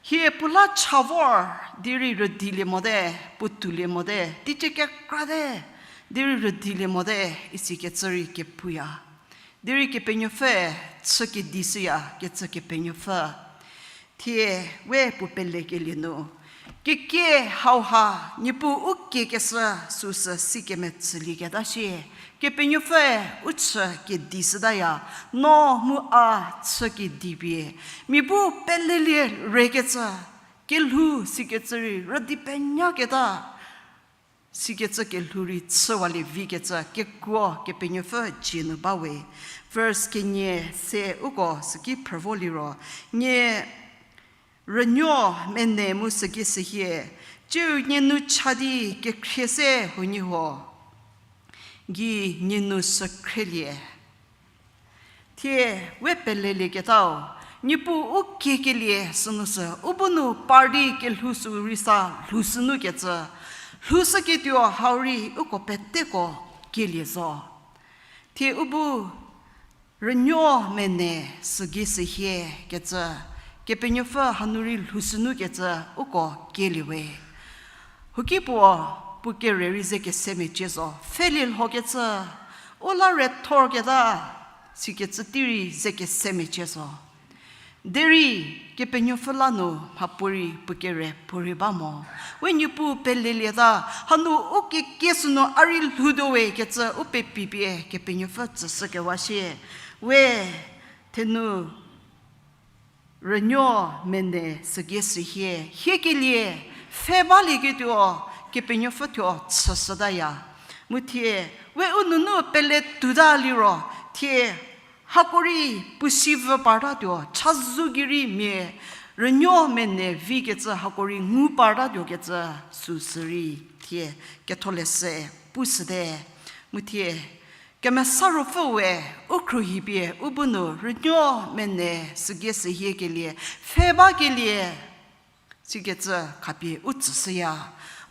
Hie puo la cha vor, derei rüdilie mote, puotoulie mote, teicie kekrate, derei rüdilie mote, isikecü rei kepuya. Derei Kepenuopfü chü kedi shüya, kecü Kepenuopfü. Thie we puo pelekelie nu, kekie hauha, Niepuu u kiekeshü süsü si kemetsülieketa shie, Kepenuopfüe u chü kedi shütaya, no mu a chü kedi pie, mia bu pelelie rekecü, kelhou sikecü rei rüdi penyaketa, sikecü kelhou rei chüwalie vikecü kekuo Kepenuopfü dzie nu ba we. Verse kenie se uko süki phrü vo liro, nie rünuo mene mu sügei sühie, tsiu nie nu cha di kekhrie se huoniehuo gei nie nu sükhrielie. Thie we pelelieketau, Niepuu u kiekelie sünu sü, u bu nu par di kelhou sü rei sa lhoushü nu kecü, lhoushüketuo hau rei uko peteko kielie zo. Thie u bu rünuo mene sügei sühie kecü, Kepenuopfü hanu rei lhoushü nu kecü uko kielie we. Huoki puo, puo kere rei ze kese mecie zo, pfhelie lhokecü, u la rethorketa, sikecü tei rei ze kese mecie zo. Derei, Kepenuopfü la nu mhapuorei puo kere puorei ba mo. We Niepuu pelelieta, hanu u kekie sünu a rei lhoutuo we kecü u pepipie Kepenuopfü tsüshükewa shie. We, thenu rünuo mene sügei sühie, hiekelie, pfhe balieketuo, Kepenuopfü thuo chüshütaya. Mu thie, we u nunu pele tuota liro, thie, hako rei puo si vü partatuo, chazou gei rei mia, rünuo mene vikecü hako rei ngu partatuo kecü, süsü rei, thie, ketholeshü, pushüte, mu thie, Kemesa Ruopfüe, u khruohipie, u bu nu, rünuo mene, sügei sühiekelie, pfhe bakelie, sikecü khapie u tsüshüya,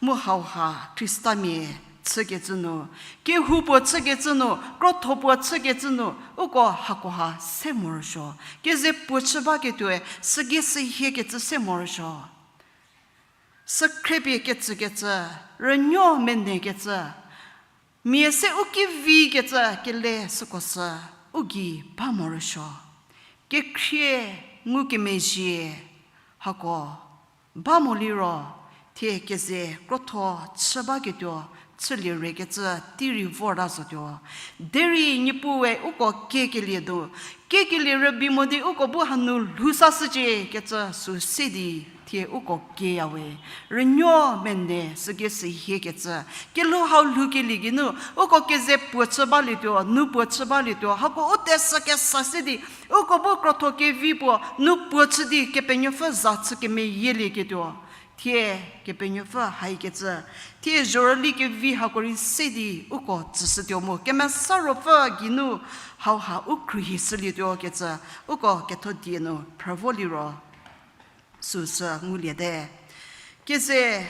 mu hauha Khristamia chükecü nu, kehou puo chükecü nu, krotho puo chükecü nu, uko hakoha se morosuo, keze puo chü baketuoe, sügei sühiekecü se morosuo. Sükhriepie kecükecü, rünuo menekecü, mia se u ki vikecü kele süko sü u gei ba morosuo. Kekhrie ngukemezhie hako ba mo liro, thie keze krotho chü baketuo, chülie rekecü tei rei vorta zotuo. Derei Niepuue uko kiekelie do, kiekelie rübei mo di uko bu hanu lhou sashücie kecü sü se di, thie uko kieyawe. Rünuo mene sügei sühiekecü, kelhou hau lhoukelie geinu, uko keze puo chü balietuo, nu puo chü balietuo, hako u tesü kesa se di, uko bu krotho kevi puo, nu puo chü di Kepenuopfü za chü kemeyielieketuo. Thie Kepenuopfü haikecü, thie zhorüli kevi hako rei se di uko tsüshütuo mu, Kemesa Ruopfü geinu hauha u khruohi shülietuo kecü, uko ketho die nu phrü vo liro, süsü nguliete. Keze,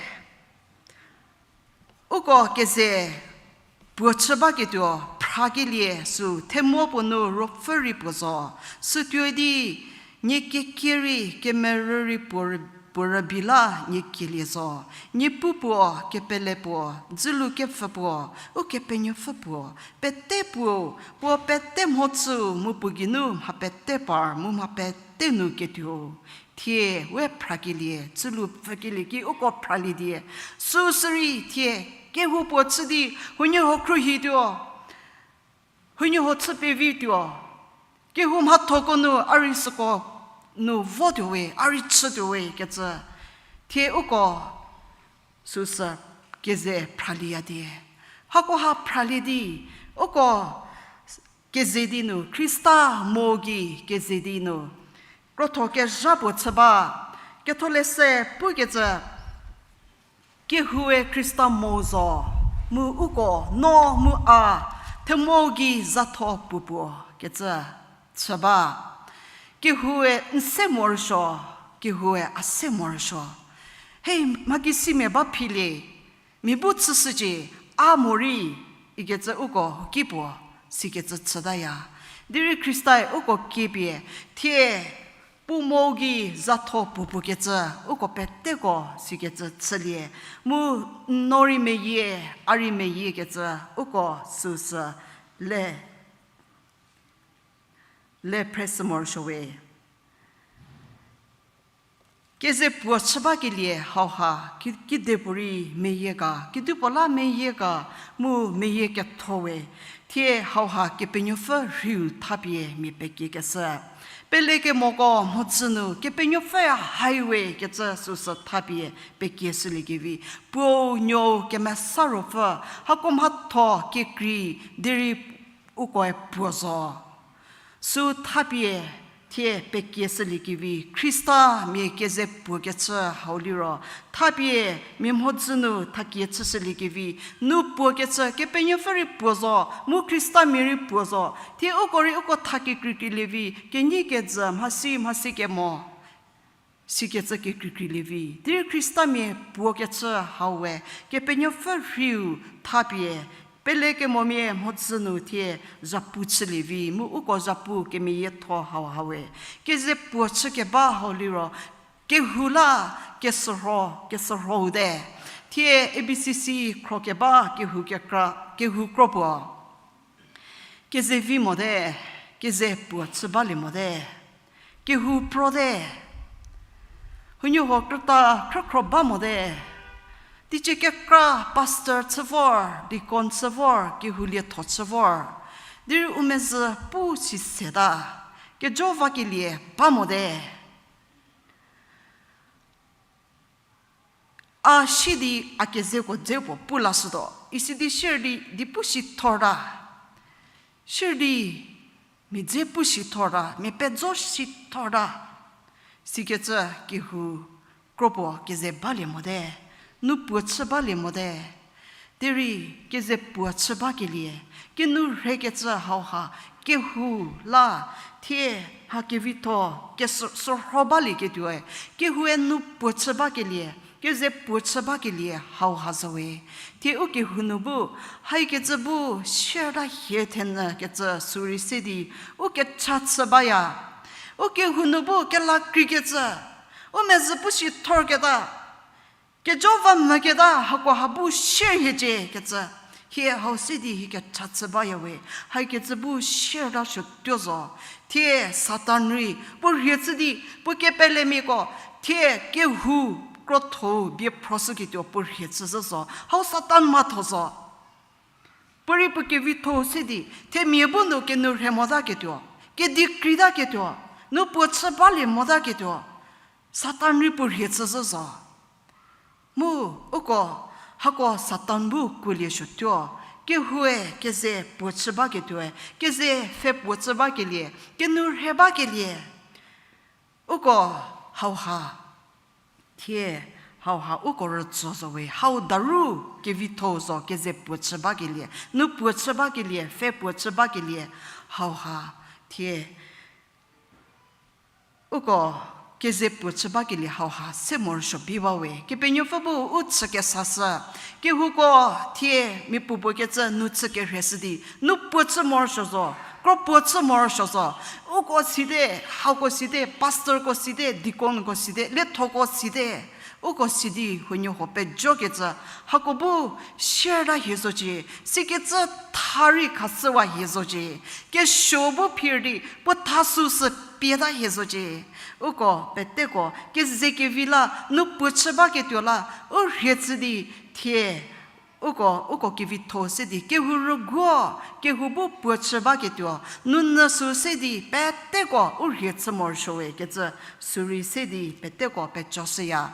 uko keze puo chü baketuo phrakelie sü themo puo nu ruopfü rei puo zo, sütuoi di nie kekie rei kemerü rei puo rü-, puo rübei la nie kielie zo. Niepuu puo, kepele puo, dzülu kepfü puo, Ukepenuopfü puo, pete puo, puo pete mhodzüu mu puo geinu mha pete par mu mha pete nu ketuo. Thie we phrakelie, dzülu pfükelie ki uko phralie die. Süsü rei thie Kehou puo chü di, huoniehuo khruohituo. Huoniehuo chü pevituo. Kehou mhathoko nu a rei süko nu votuo we, a rei chütuo we kecü. Thie uko süsü keze phralieya die. Hakoha phralie di, uko keze di nu, Khrista mo gei keze di nu, krotho kezha puo chü ba, Ketholeshü pukecü, kehoue Khrista mo zo, mu uko, no mu a, themo gei zatho puopuo kecü chü ba. Kehoue n se morosuo, kehoue a se morosuo. Hei, mhakisimia ba philie, mia bu chüshücie, a morei, ikecü uko huoki puo, sikecü chütaya. Derei Khristae uko kiepie, thie, puo mo gei zatho puopuo kecü, uko peteko sikecü chülie. Mu n no rei meyie, a rei meyie kecü, uko süsü le, le phre sü morosuo we. Keze puo chü bakelie hauha, ki-, kedipuorei meyie ga, kedipuo la meyie ga, mu meyie ketho we, thie hauha Kepenuopfü rhiu thapie mia pekiekeshü. Pelekemoko mhodzü nu Kepenuopfü hai we kecü süsü thapie pekieshüliekevi. Puou Nuou Kemesa Ruopfü, hako mhatho kekrei derei ukoe puo zo. Sü thapie thie pekieshüliekevi, Khristamia keze puo kechü hau liro, thapie mia mhodzü nu thakie chüshüliekevi, nu puo kechü, Kepenuopfü rei puo zo, mu Khristamia rei puo zo, thie uko rei uko thakie kekreikreilievi, kenyi kejü mhasi mhasi kemo. Sikecü kekreikreilievi. Derei Khristamia puo kechü hau we, Kepenuopfü rhiu thapie, pelekemomia mhodzü nu thie zhapu chülievi, mu uko zhapu kemeyietho hauha we. Keze puo chü keba hau liro, kehou la kesürho, kesürhou te. Thie A B C C khro keba kehou kekra, kehou kro puo. Keze vi mote, keze puo chü balie mote, kehou pro te, huoniehuo krüta khrükhro ba mote, teicie kekra pastor chü vor, deacon chü vor, kehou lietho chü vor, derei u mezhü pu si seta, kejo vakelie ba mote. A si di a kezeko dze puo pu lashütuo, isi di sier di di pu si thorta. Sier di mia dze pu si thorta, mia pejo si thorta. Sikecü kehou kro puo keze balie mote, nu puo chü balie mote. Derei keze puo chü bakelie, kenu rhekecü hauha, kehou la, thie mha kevitho, kesü-, sürho balieketuoe, kehoue nu puo chü bakelie, keze puo chü bakelie hauha zo we. Thie u kehou nu bu, haikecü bu, sierta hie thenyü kecü sürei se di, u kecha chü baya. U kehou nu bu kela kreikecü, u mezhü pu si thorketa, kejo va mvüketa hakoha bu sier hiecie kecü. Hie hau se di hie kecha chü baya we. Haikecü bu sierta suotuo zo. Thie Satan rei puo rhie chü di, puo kepelemiako, thie kehou krotho bie phroshüketuo puo rhie chü zhü zo. Hau Satan mhatho zo. Puorei puo kevitho se di, themia bu nu kenu rhe motaketuo, kedi kreitaketuo, nu puo chü balie motaketuo, Satan rei puo rhie chü zhü zo. Mu, uko, hako Satan bu kuolie suotuo, kehoue keze puo chü baketuoe, keze pfhe puo chü bakelie, kenu rhe bakelie. Uko hauha, thie hauha uko rütso zo we, hau daru kevitho zo keze puo chü bakelie, nu puo chü bakelie, pfhe puo chü bakelie, hauha, thie uko keze puo chü bakelie hauha se morosuo bi ba we. Kepenuopfü bu u chü kesashü. Kehouko thie mia puopuo kecü nu chü kerhei shü di, nu puo chü morosuo zo, kro puo chü morosuo zo. Uko site, hako site, pastorko site, deaconko site, liethoko site. Uko si di huoniehuo pejokecü, hako bu sierta hie zocie, sikecü tha rei khashüwa hie zocie, kesuo bu phir di puo tha süsü pieta hie zocie. Uko peteko kezekevi la nu puo chü baketuo la, u rhie chü di thie Uko, uko kevitho se di, kehou rüguo, kehou bu puo chü baketuo, nunyü sü se di, peteko u rhie chü morosuowe kecü, sürei se di, peteko pecoshüya.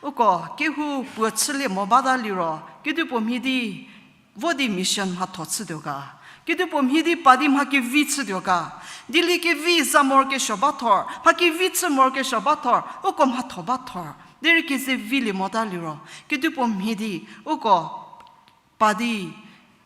Uko, kehou puo chülie mo bata liro, kedipuo mhie di, vo di mission mhatho chütuo ga. Kedipuo mhie di pa di mha kevi chütuo ga. Dieliekevi za morokesuo bathor, mha kevi chü morokesuo bathor, uko mhatho bathor. Derei keze vilie mota liro, kedipuo mhie di, uko pa di,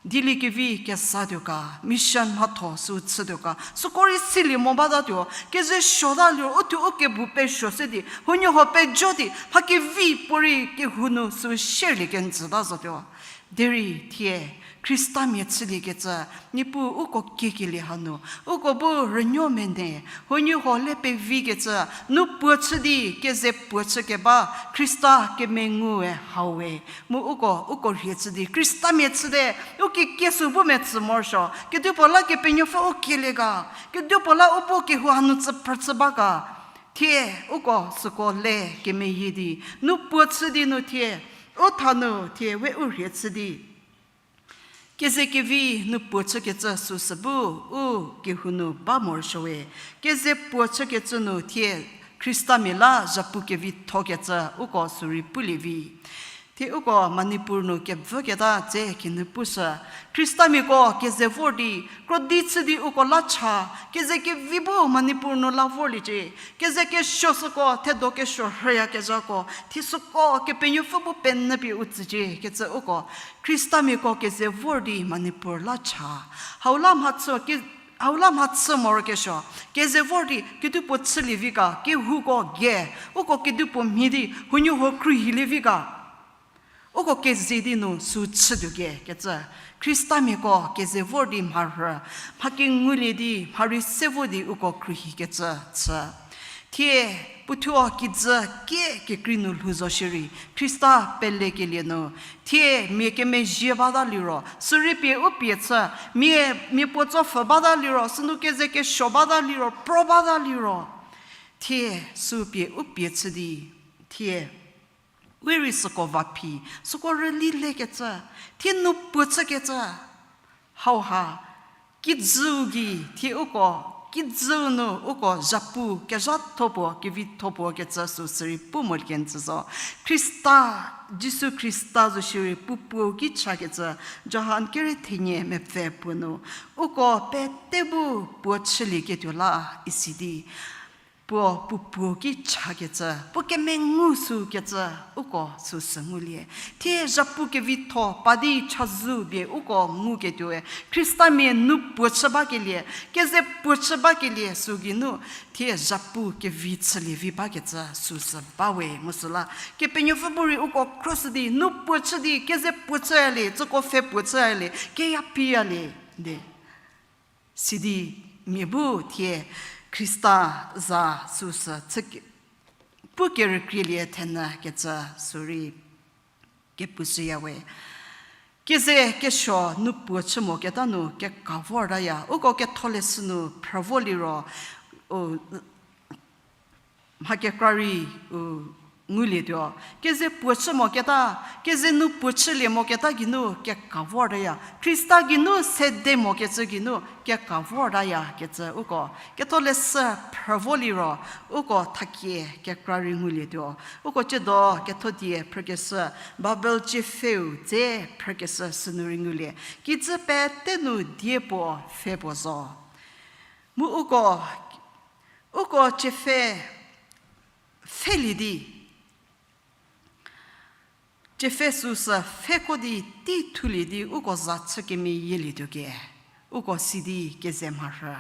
dieliekevi kezatuo ga, mission mhatho sü chütuo ga, süko rei silie mo batatuo, keze suota liro, uthuo u kebu pesuo se di, huoniehuo pejo di, mha kevi puorei kehou nu sü sherlie kenjüta zotuo. Derei thie, Khristamia chüliekecü, Niepuu uko kiekelie hanu, uko bu rünuo mene, huoniehuo le pevikecü, nu puo chü di keze puo chükeba, Khrista kemengue hau we, mu uko, uko rhie chü di, Khristamia chüte, u kikiesu bu metsü morosuo, kedipuo la Kepenuopfü u kielie ga, kedipuo la u bu kehou hanu tsü phrü chü ba ga, thie, uko süko le kemeyie di, nu puo chü di nu thie, u tha nu thie we u rhie chü di. Keze kevi nu puo chükecü süsü bu, u kehou nu ba morosuowe. Keze puo chükecü nu thie Khristamia la zhapu kevithokecü uko sürei pulie vi. Thie uko Manipur nu kevüketa dze kinu pushü. Khristamiako keze vor di, krodi chü di uko la cha, keze kevi bu Manipur nu la vorliecie. Keze kesuo süko thedo kesuo rhüyakezhako, thie süko Kepenuopfü bu penyü pie u tsücie kecü uko, Khristamiako keze vor di Manipur la cha. Hau la mhachü ke, hau la mhachü morokesuo, keze vor di kedipuo chülie vi ga, kehouko ge, uko kedipuo mhie di huoniehuo khruohilie vi ga. Uko keze di nu sü chütuo ge kecü, Khristamiako keze vor di mharhü, mha kengulie di mha rei se vo di uko khruohikecü chü. Thie, puothuo kijü kie kekrei nu lhou zo shierei, Khrista pelekelie nu, thie mia kemezhie bata liro, sürei pie u pie chü, mia, mia puo tsopfhü bata liro, sünu keze kesuo bata liro, pro bata liro, thie sü pie u pie chü di, thie we rei süko va phi, süko rüli lekecü, thie nu puo chükecü. Hauha, kijüu gei thie uko, kijüu nu uko zhapu kezhatho puo, kevitho puo kecü sü sürei pu molie kenjü zo. Khrista, Jisu Khrista zo shierei puo puou ki chakecü, Johan kere thenie mepfü puo nu, uko pete bu puo chülieketuo la isi di. Puo puo puo ki chakecü, puo kemengu sükecü, uko süsü ngulie. Thie zhapu kevitho pa di chazou pie uko nguketuoe, Khristamia nu puo chü bakelie, keze puo chü bakelie sü geinu, thie zhapu kevi chülie vi bakecü süsü ba we mu süla. Kepenuopfü bu rei uko khroshü di, nu puo chü di, keze puo chüyalie, tsüko pfhe puo chüyalie, keya piyalie, de. Sidi mia bu thie Khrista za süsü chü ke-, pu kerükrielie thenyü kecü sürei kepushüya we. Keze kesuo nu puo chü moketa nu keka vortaya. Uko ketholeshü nu phrü vo liro, u, mha kekra rei u ngulietuo. Keze puo chü moketa, keze nu puo chülie moketa geinu keka vortaya. Khrista geinu sede mokecü geinu keka vortaya kecü uko ketholeshü phrü vo liro, uko thakie kekra rei ngulietuo. Uko ciedo kethodie phrükeshü, Bible tsiepfheu dze phrükeshü sünu rei ngulie. Kijü pete nu die puo pfhe puo zo. Mu uko, uko tsiepfhe pfhelie di, tsiepfhe süsü pfheko di tei thulie di uko za chü kemeyielietuo ke, uko sidi keze mharhü.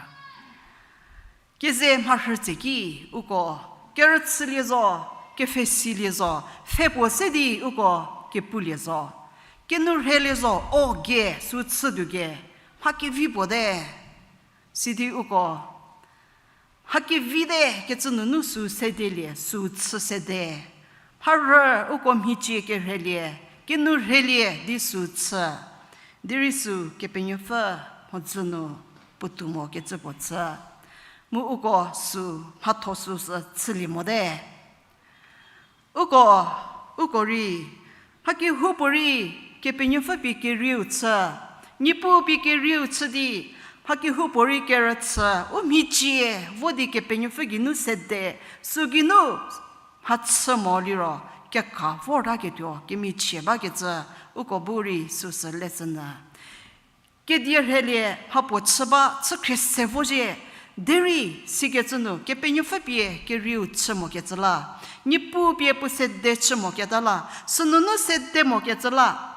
Keze mharhü tse ki, uko kerüchülie zo, kepfhesilie zo, pfhe puo se di uko kepulie zo. Kenu rhelie zo, o ge, sü chütuo ge, mha kevi puo te. Sidi uko mha kevite kecü nunu sü sedelie, sü chü sede. Mharhü uko mhicie kerhelie, kenu rhelie di sü chü. Derei sü Kepenuopfü mhodzü nu puotou mokecü puo chü. Mu uko sü mhatho süsü chülie mote. Uko, uko rei Mha kehoupuorei Kepenuopfü pie kerieu chü, Niepuu pie kerieu chü di, mha kehoupuorei kerüchü, u mhicie vo di Kepenuopfü geinu sede, sü geinu mhachü mo liro, keka vortaketuo kemichie bakecü, uko bu rei süsü leshünyü. Kedie rheilie mhapuo chü ba chü khrie se vo zhie, derei sikecü nu Kepenuopfü pie kerieu chü mokecü la, Niepuu pie puo sede chü moketa la, sünunu sede mokecü la,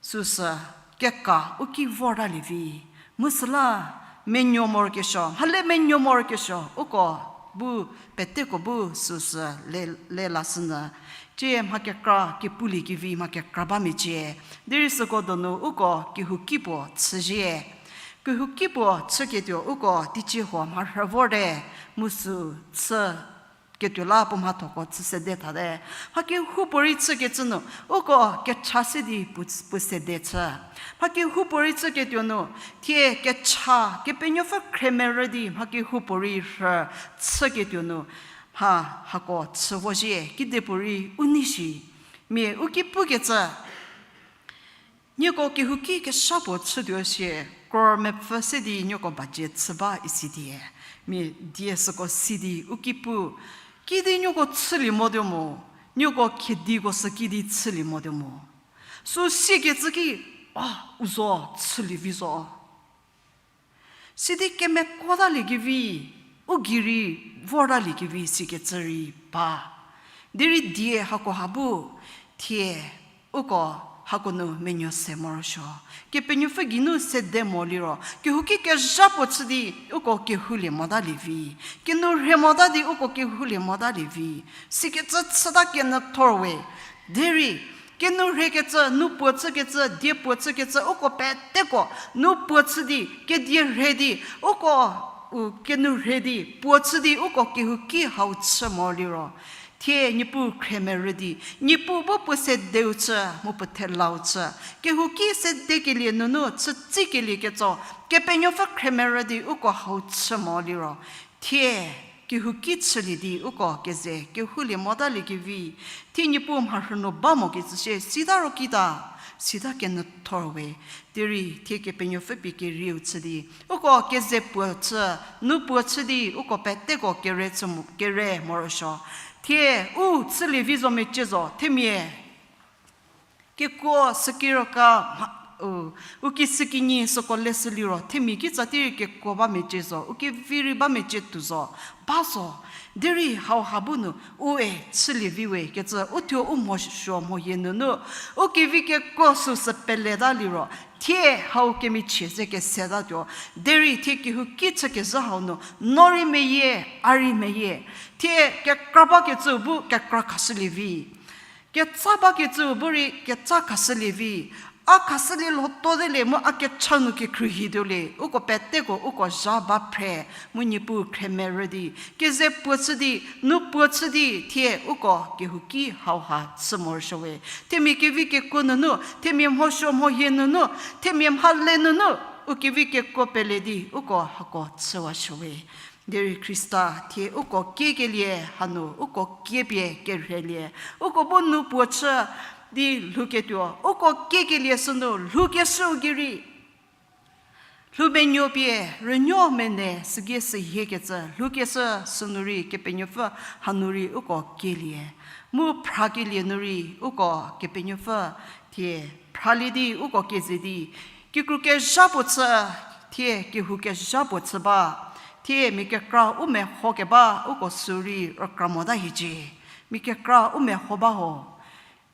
süsü keka u ki vortalie vi. Mu süla menuo morokesuo, mhale menuo morokesuo, uko bu peteko bu süsü le, le lashünyü. Tie mha kekra kepuliekevi mha kekra ba mecie. Derei süko donu uko kehouki puo chüzhie. Kehouki puo chüketuo uko teicie huo mharhü vorte, mu sü chü ketuo la puo mhathoko chü sede thate. Mha kehoupuorei chükecü nu, uko kecha se di puo, puo sede chü. Mha kehoupuorei chüketuo nu, thie kecha, Kepenuopfü khremerü di mha kehoupuorei rhü chüketuo nu, mha hako chü vo zhie, kedipuorei u nei shi. Mia u ki pukecü, nieko kehouki kesha puo chütuo sie, crore mepfü se di nieko budget chü ba isi die. Mia die süko si di u ki pu, kidi nieko chülie motuo mo, nieko khediko sü kidi chülie motuo mo. Sü sikecü ki, a, u zo chülie vi zo. Sidi kemekuotaliekevi, u gei rei vortaliekevi sikecü rei ba. Derei die hakoha bu, thie uko hako nu menuo se morosuo. Kepenuopfü geinu sede mo liro, kehouki kezha puo chü di uko kehoulie motalie vi. Kenourhei mota di uko kehoulie motalie vi. Sikecü chüta kenyü thor we. Derei, kenourheikecü, nu puo chükecü, die puo chükecü, uko peteko, nu puo chü di, kedie rhei di, uko, u, kenourhei di, puo chü di, uko kehouki hau chü mo liro. Thie Niepuu khremerü di, Niepuu bu puo sedeu chü, mu puo thelau chü. Kehouki sedekelie nunu, chütsikelie ketso, Kepenuopfü khremerü di, uko hau chü mo liro. Thie, kehouki chülie di uko keze kehoulie motaliekevi, thie Niepuu mharhü nu ba mokecü sie sita ro kita, sita kenyü thor we, derei thie Kepenuopfü pie kerieu chü di, uko keze puo chü, nu puo chü di, uko peteko kere chü mo, kere morosuo. Thie u chülie vi zo mecie zo, themia kekuo sükiro ka mha, u, u ki sükinyi süko leshü liro, themia kitsa tei rei kekuo ba mecie zo, u kevi rei ba mecie tuo zo, ba zo. Derei hauha bu nu, u e chülie vi we kecü, u thuo u mhosuo mhohie nunu, u kevi kekuo süsü peleta liro, thie hau kemichie ze kesetatuo. Derei thie kehouki chükezhü hau nu, no rei meyie, a rei meyie. Thie kekra bakecü bu kekra khashülie vi. Ketsa bakecü bu rei ketsa khashülie vi. A khashülie lhoto de le mu a kecha nu kekhruohituo le, uko peteko uko zha ba phre, mu Niepuu khremerü di, keze puo chü di, nu puo chü di, thie uko kehouki hauha chü morosuo we. Themia kevi kekuo nunu, themia mhosuo mhohie nunu, themia mhale nunu, u kevi kekuo pele di, uko hako chüwasuo we. Derei Khrista thie uko kiekelie hanu, uko kiepie kerheilie. Uko bu nu puo chü di lhouketuo, uko kiekelie sünu lhoukeshüu gei rei. Lhoumenuo pie rünuo mene sügie sühiekecü, lhoukeshü sünu rei Kepenuopfü hanu rei uko kielie. Mu phrakelie nu rei uko Kepenuopfü thie phralie di uko keze di, kikru kezha puo chü, thie kehou kezha puo chü ba, thie mia kekra u meho keba uko sü rei rükra mota hiecie. Mia kekra u meho ba ho.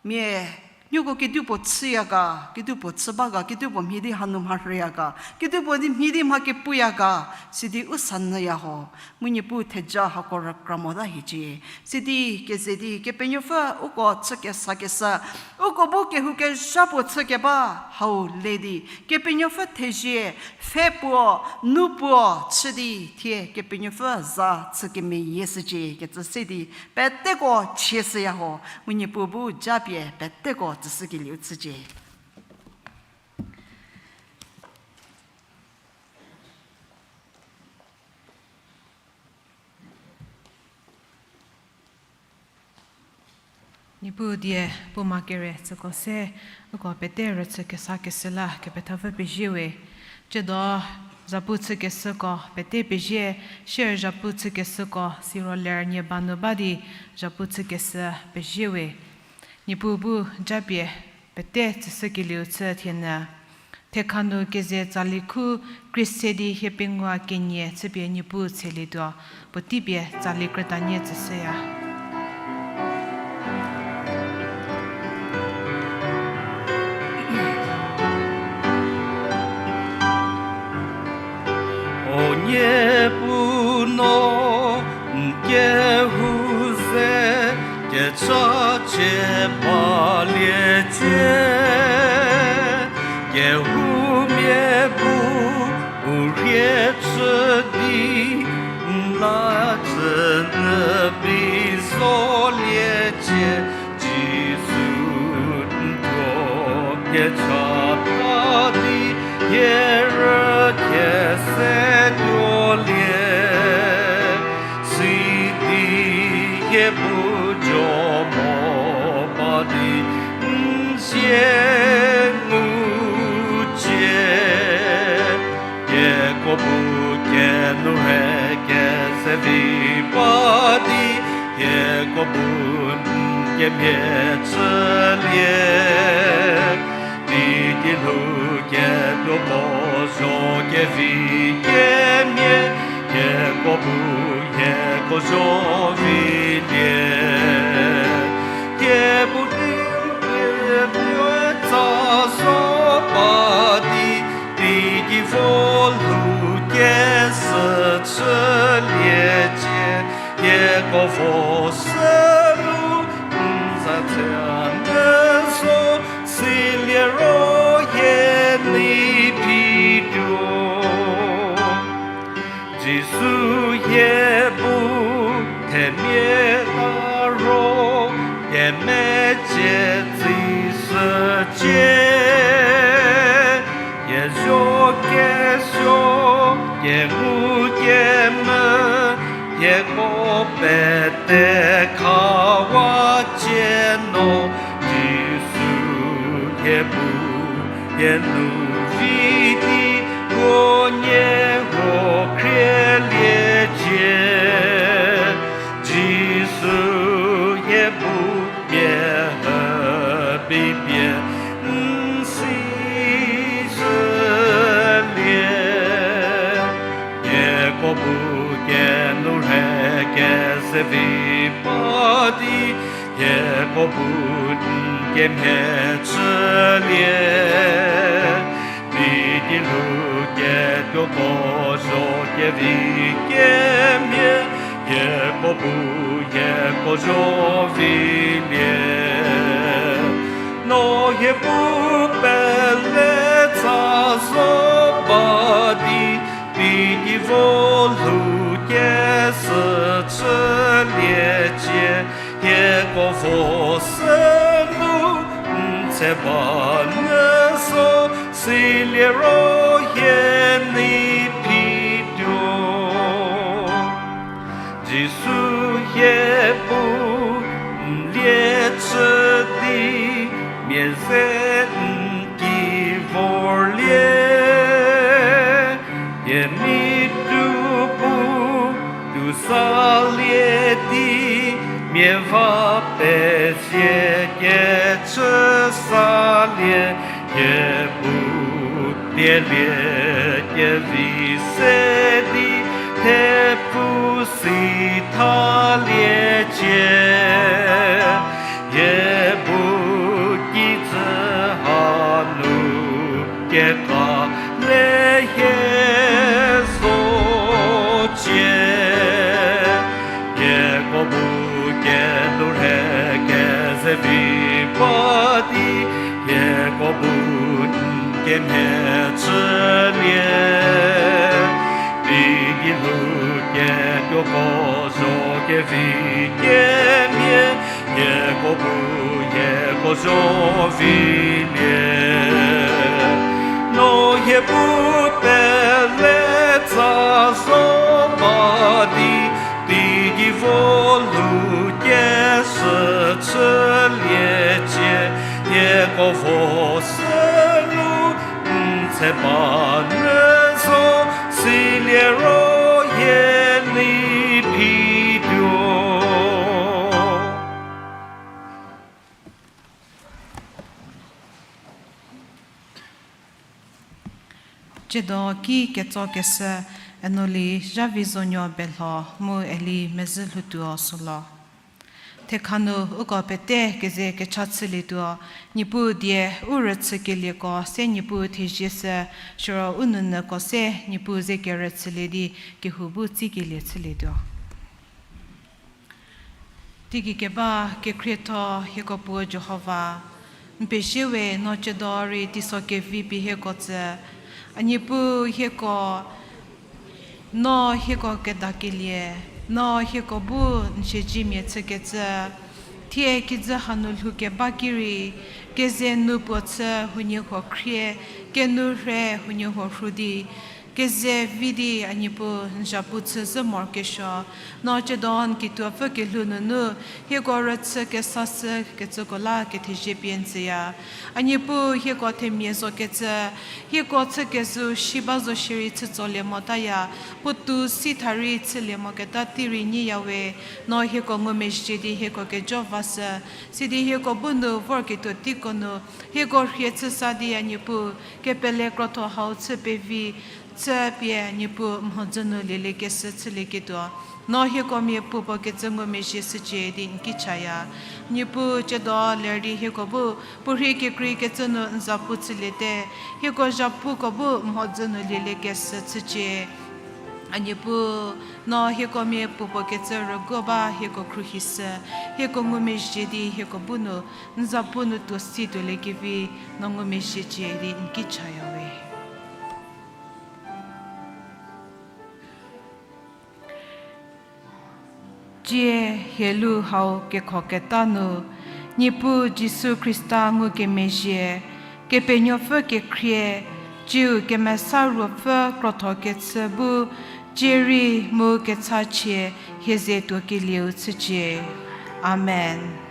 Mia, nieko kedipuo chüya ga, kedipuo chü ba ga, kedipuo mhie di hanu mharhüya ga, kedipuo di mhie di mha kepuya ga, sidi u sanyüya ho. Mu Niepuu theja hako rükra mota hiecie. Sidi keze di Kepenuopfü uko chü kesakeshü, uko bu kehou kezha puo chü keba hau le di, Kepenuopfü thezie, pfhe puo, nu puo chü di thie Kepenuopfü za chü kemeyie shücie kecü se di, peteko chie shüya ho, mu Niepuu bu japie peteko tsüshükelieu chücie. Niepuu die puoma kere tsüko se, uko pete rüchü kesa kesü la kepethapfü pezie we. Tsiedo, zhapu chükeshüko pete pezie, share zhapu chükeshüko siro ler nie ba nu ba di, zhapu chükeshü pezie we. Niepuu bu japie pete tsüshükelieu chü thienyü. Thekha nu keze tsali khu Khrista di hie pengou kenie chüpie Niepuu tshelietuo, puotei pie tsali krütanie tsüshüya. O Niepuu no n kehou ze kechachie baliecie, kehoumia bu u rhie chü di n la chü nyü bi zoliecie, Jisu n thuo kecha tha di hie rükhie se tuolie. Sidi hie bu zo mo ba di n zie ngucie, hieko bu kenu rhe kezevi ba di, hieko bu n kemhie chülie. Teidielhou ketuoko zo kevi kemhie, hieko bu hieko zo vilie. Hieko bu n kemhie tsa zo ba di, teiki vo lhou kesü chüliecie, hieko vo sü nu n za tse a nyü zo, silie ro hie nei phituo. Jisu hie bu themia ta ro, kemecie tsishücie, hie zo kesuo, kengu kemvü, hieko pete khawa cie no, Jisu hie bu hie nu vi di, huoniehuo khrieliecie. Jisu hie bu pie hübi pie n si zhülie. Hieko bu kenu rhe kezevi ba di, hieko bu n kemhie chülie. Teidielhou ketuoko zo kevi kemhie, hieko bu hieko zo vilie. No hie bu pele tsa zo ba di, teiki vo lhou kesü chüliecie, hieko vo sü nu n tse ba nyü zo, silie ro hie nei phituo. Jisu hie bu n lie chü di, mia ze n ki vorlie. Hie mi tu bu tu salie di, mia va pezie kechü salie. Hie bu pielie kevi se di, thepfu si thaliecie. Hie bu kijü hanu keka le hie zocie. Hieko bu kenu rhe kezevi ba di, hieko bu n kemhie chülie. Teiki lhou ketuoko zo kevi kemhie, hieko bu hieko zo vilie. No hie bu pele tsa zo ba di, teiki vo lhou kesü chü Ba nü zo silie ro hie ni phituo. Tsiedo ki ketsokeshü Enoli Zhavizonuo Belho mu Eli Mezhülhoutuo Sülo. Thekha nu uko pete keze kecha chülietuo, Niepuu die u rüchükelieko se Niepuu thezie shü, siro u nounyüko se Niepuu ze kerüchülie di kehou bu tsikelie chülietuo. Teigei keba kekhrietho hieko Puo Jihova, n pezie we no tsiedo rei teiso kevi pie hieko tsü. A Niepuu hieko, no hieko kedakelie, no hieko bu n siezemia chükecü, thie kijü hanu lhoukeba ki rei, keze nu puo chü huoniehuo khrie, kenu rhe huoniehuo rhu di, keze vi di a Niepuu n zhapu chü zhü morokesuo, no tsiedo n kituopfü kelhou nunu, hieko rüchü kesashü kecüko la kethezie pie n tsüya. A Niepuu hieko themia zokecü, hieko chükezhü si ba zo shierei chütsolie motaya, puotou si tha rei chülie moketa tei rei nyiya we, no hieko ngumezhie di hieko kejo vashü, sidi hieko bu nu vorketuo teiko nu, hieko rhie chüsa di a Niepuu, kepele krotho hau chü pevi, chü pie Niepuu mhodzü nu lieliekeshü chülieketuo, no hieko mia puopuo kecü ngumezhie shücie di n ki chaya. Niepuu tsiedo ler di hieko bu, puorhei kekreikecü nu n zapu chüliete, hieko zhapuko bu mhodzü nu lieliekeshü chücie. A Niepuu, no hieko mia puopuo kecü rüguo ba hieko khruohishü, hieko ngumezhie di hieko bu nu, n zapu nu tuo si tuoliekevi, no ngumezhiecie di n ki chaya we. Tsie hielu hau kekhoketa nu, Niepuu Jisu Khrista ngukemezhie, Kepenuopfü kekhrie, tsiu kemesa ruopfü krotho kechü bu, tsie rei mu kechachie hie ze tuokelieu chücie. Amen.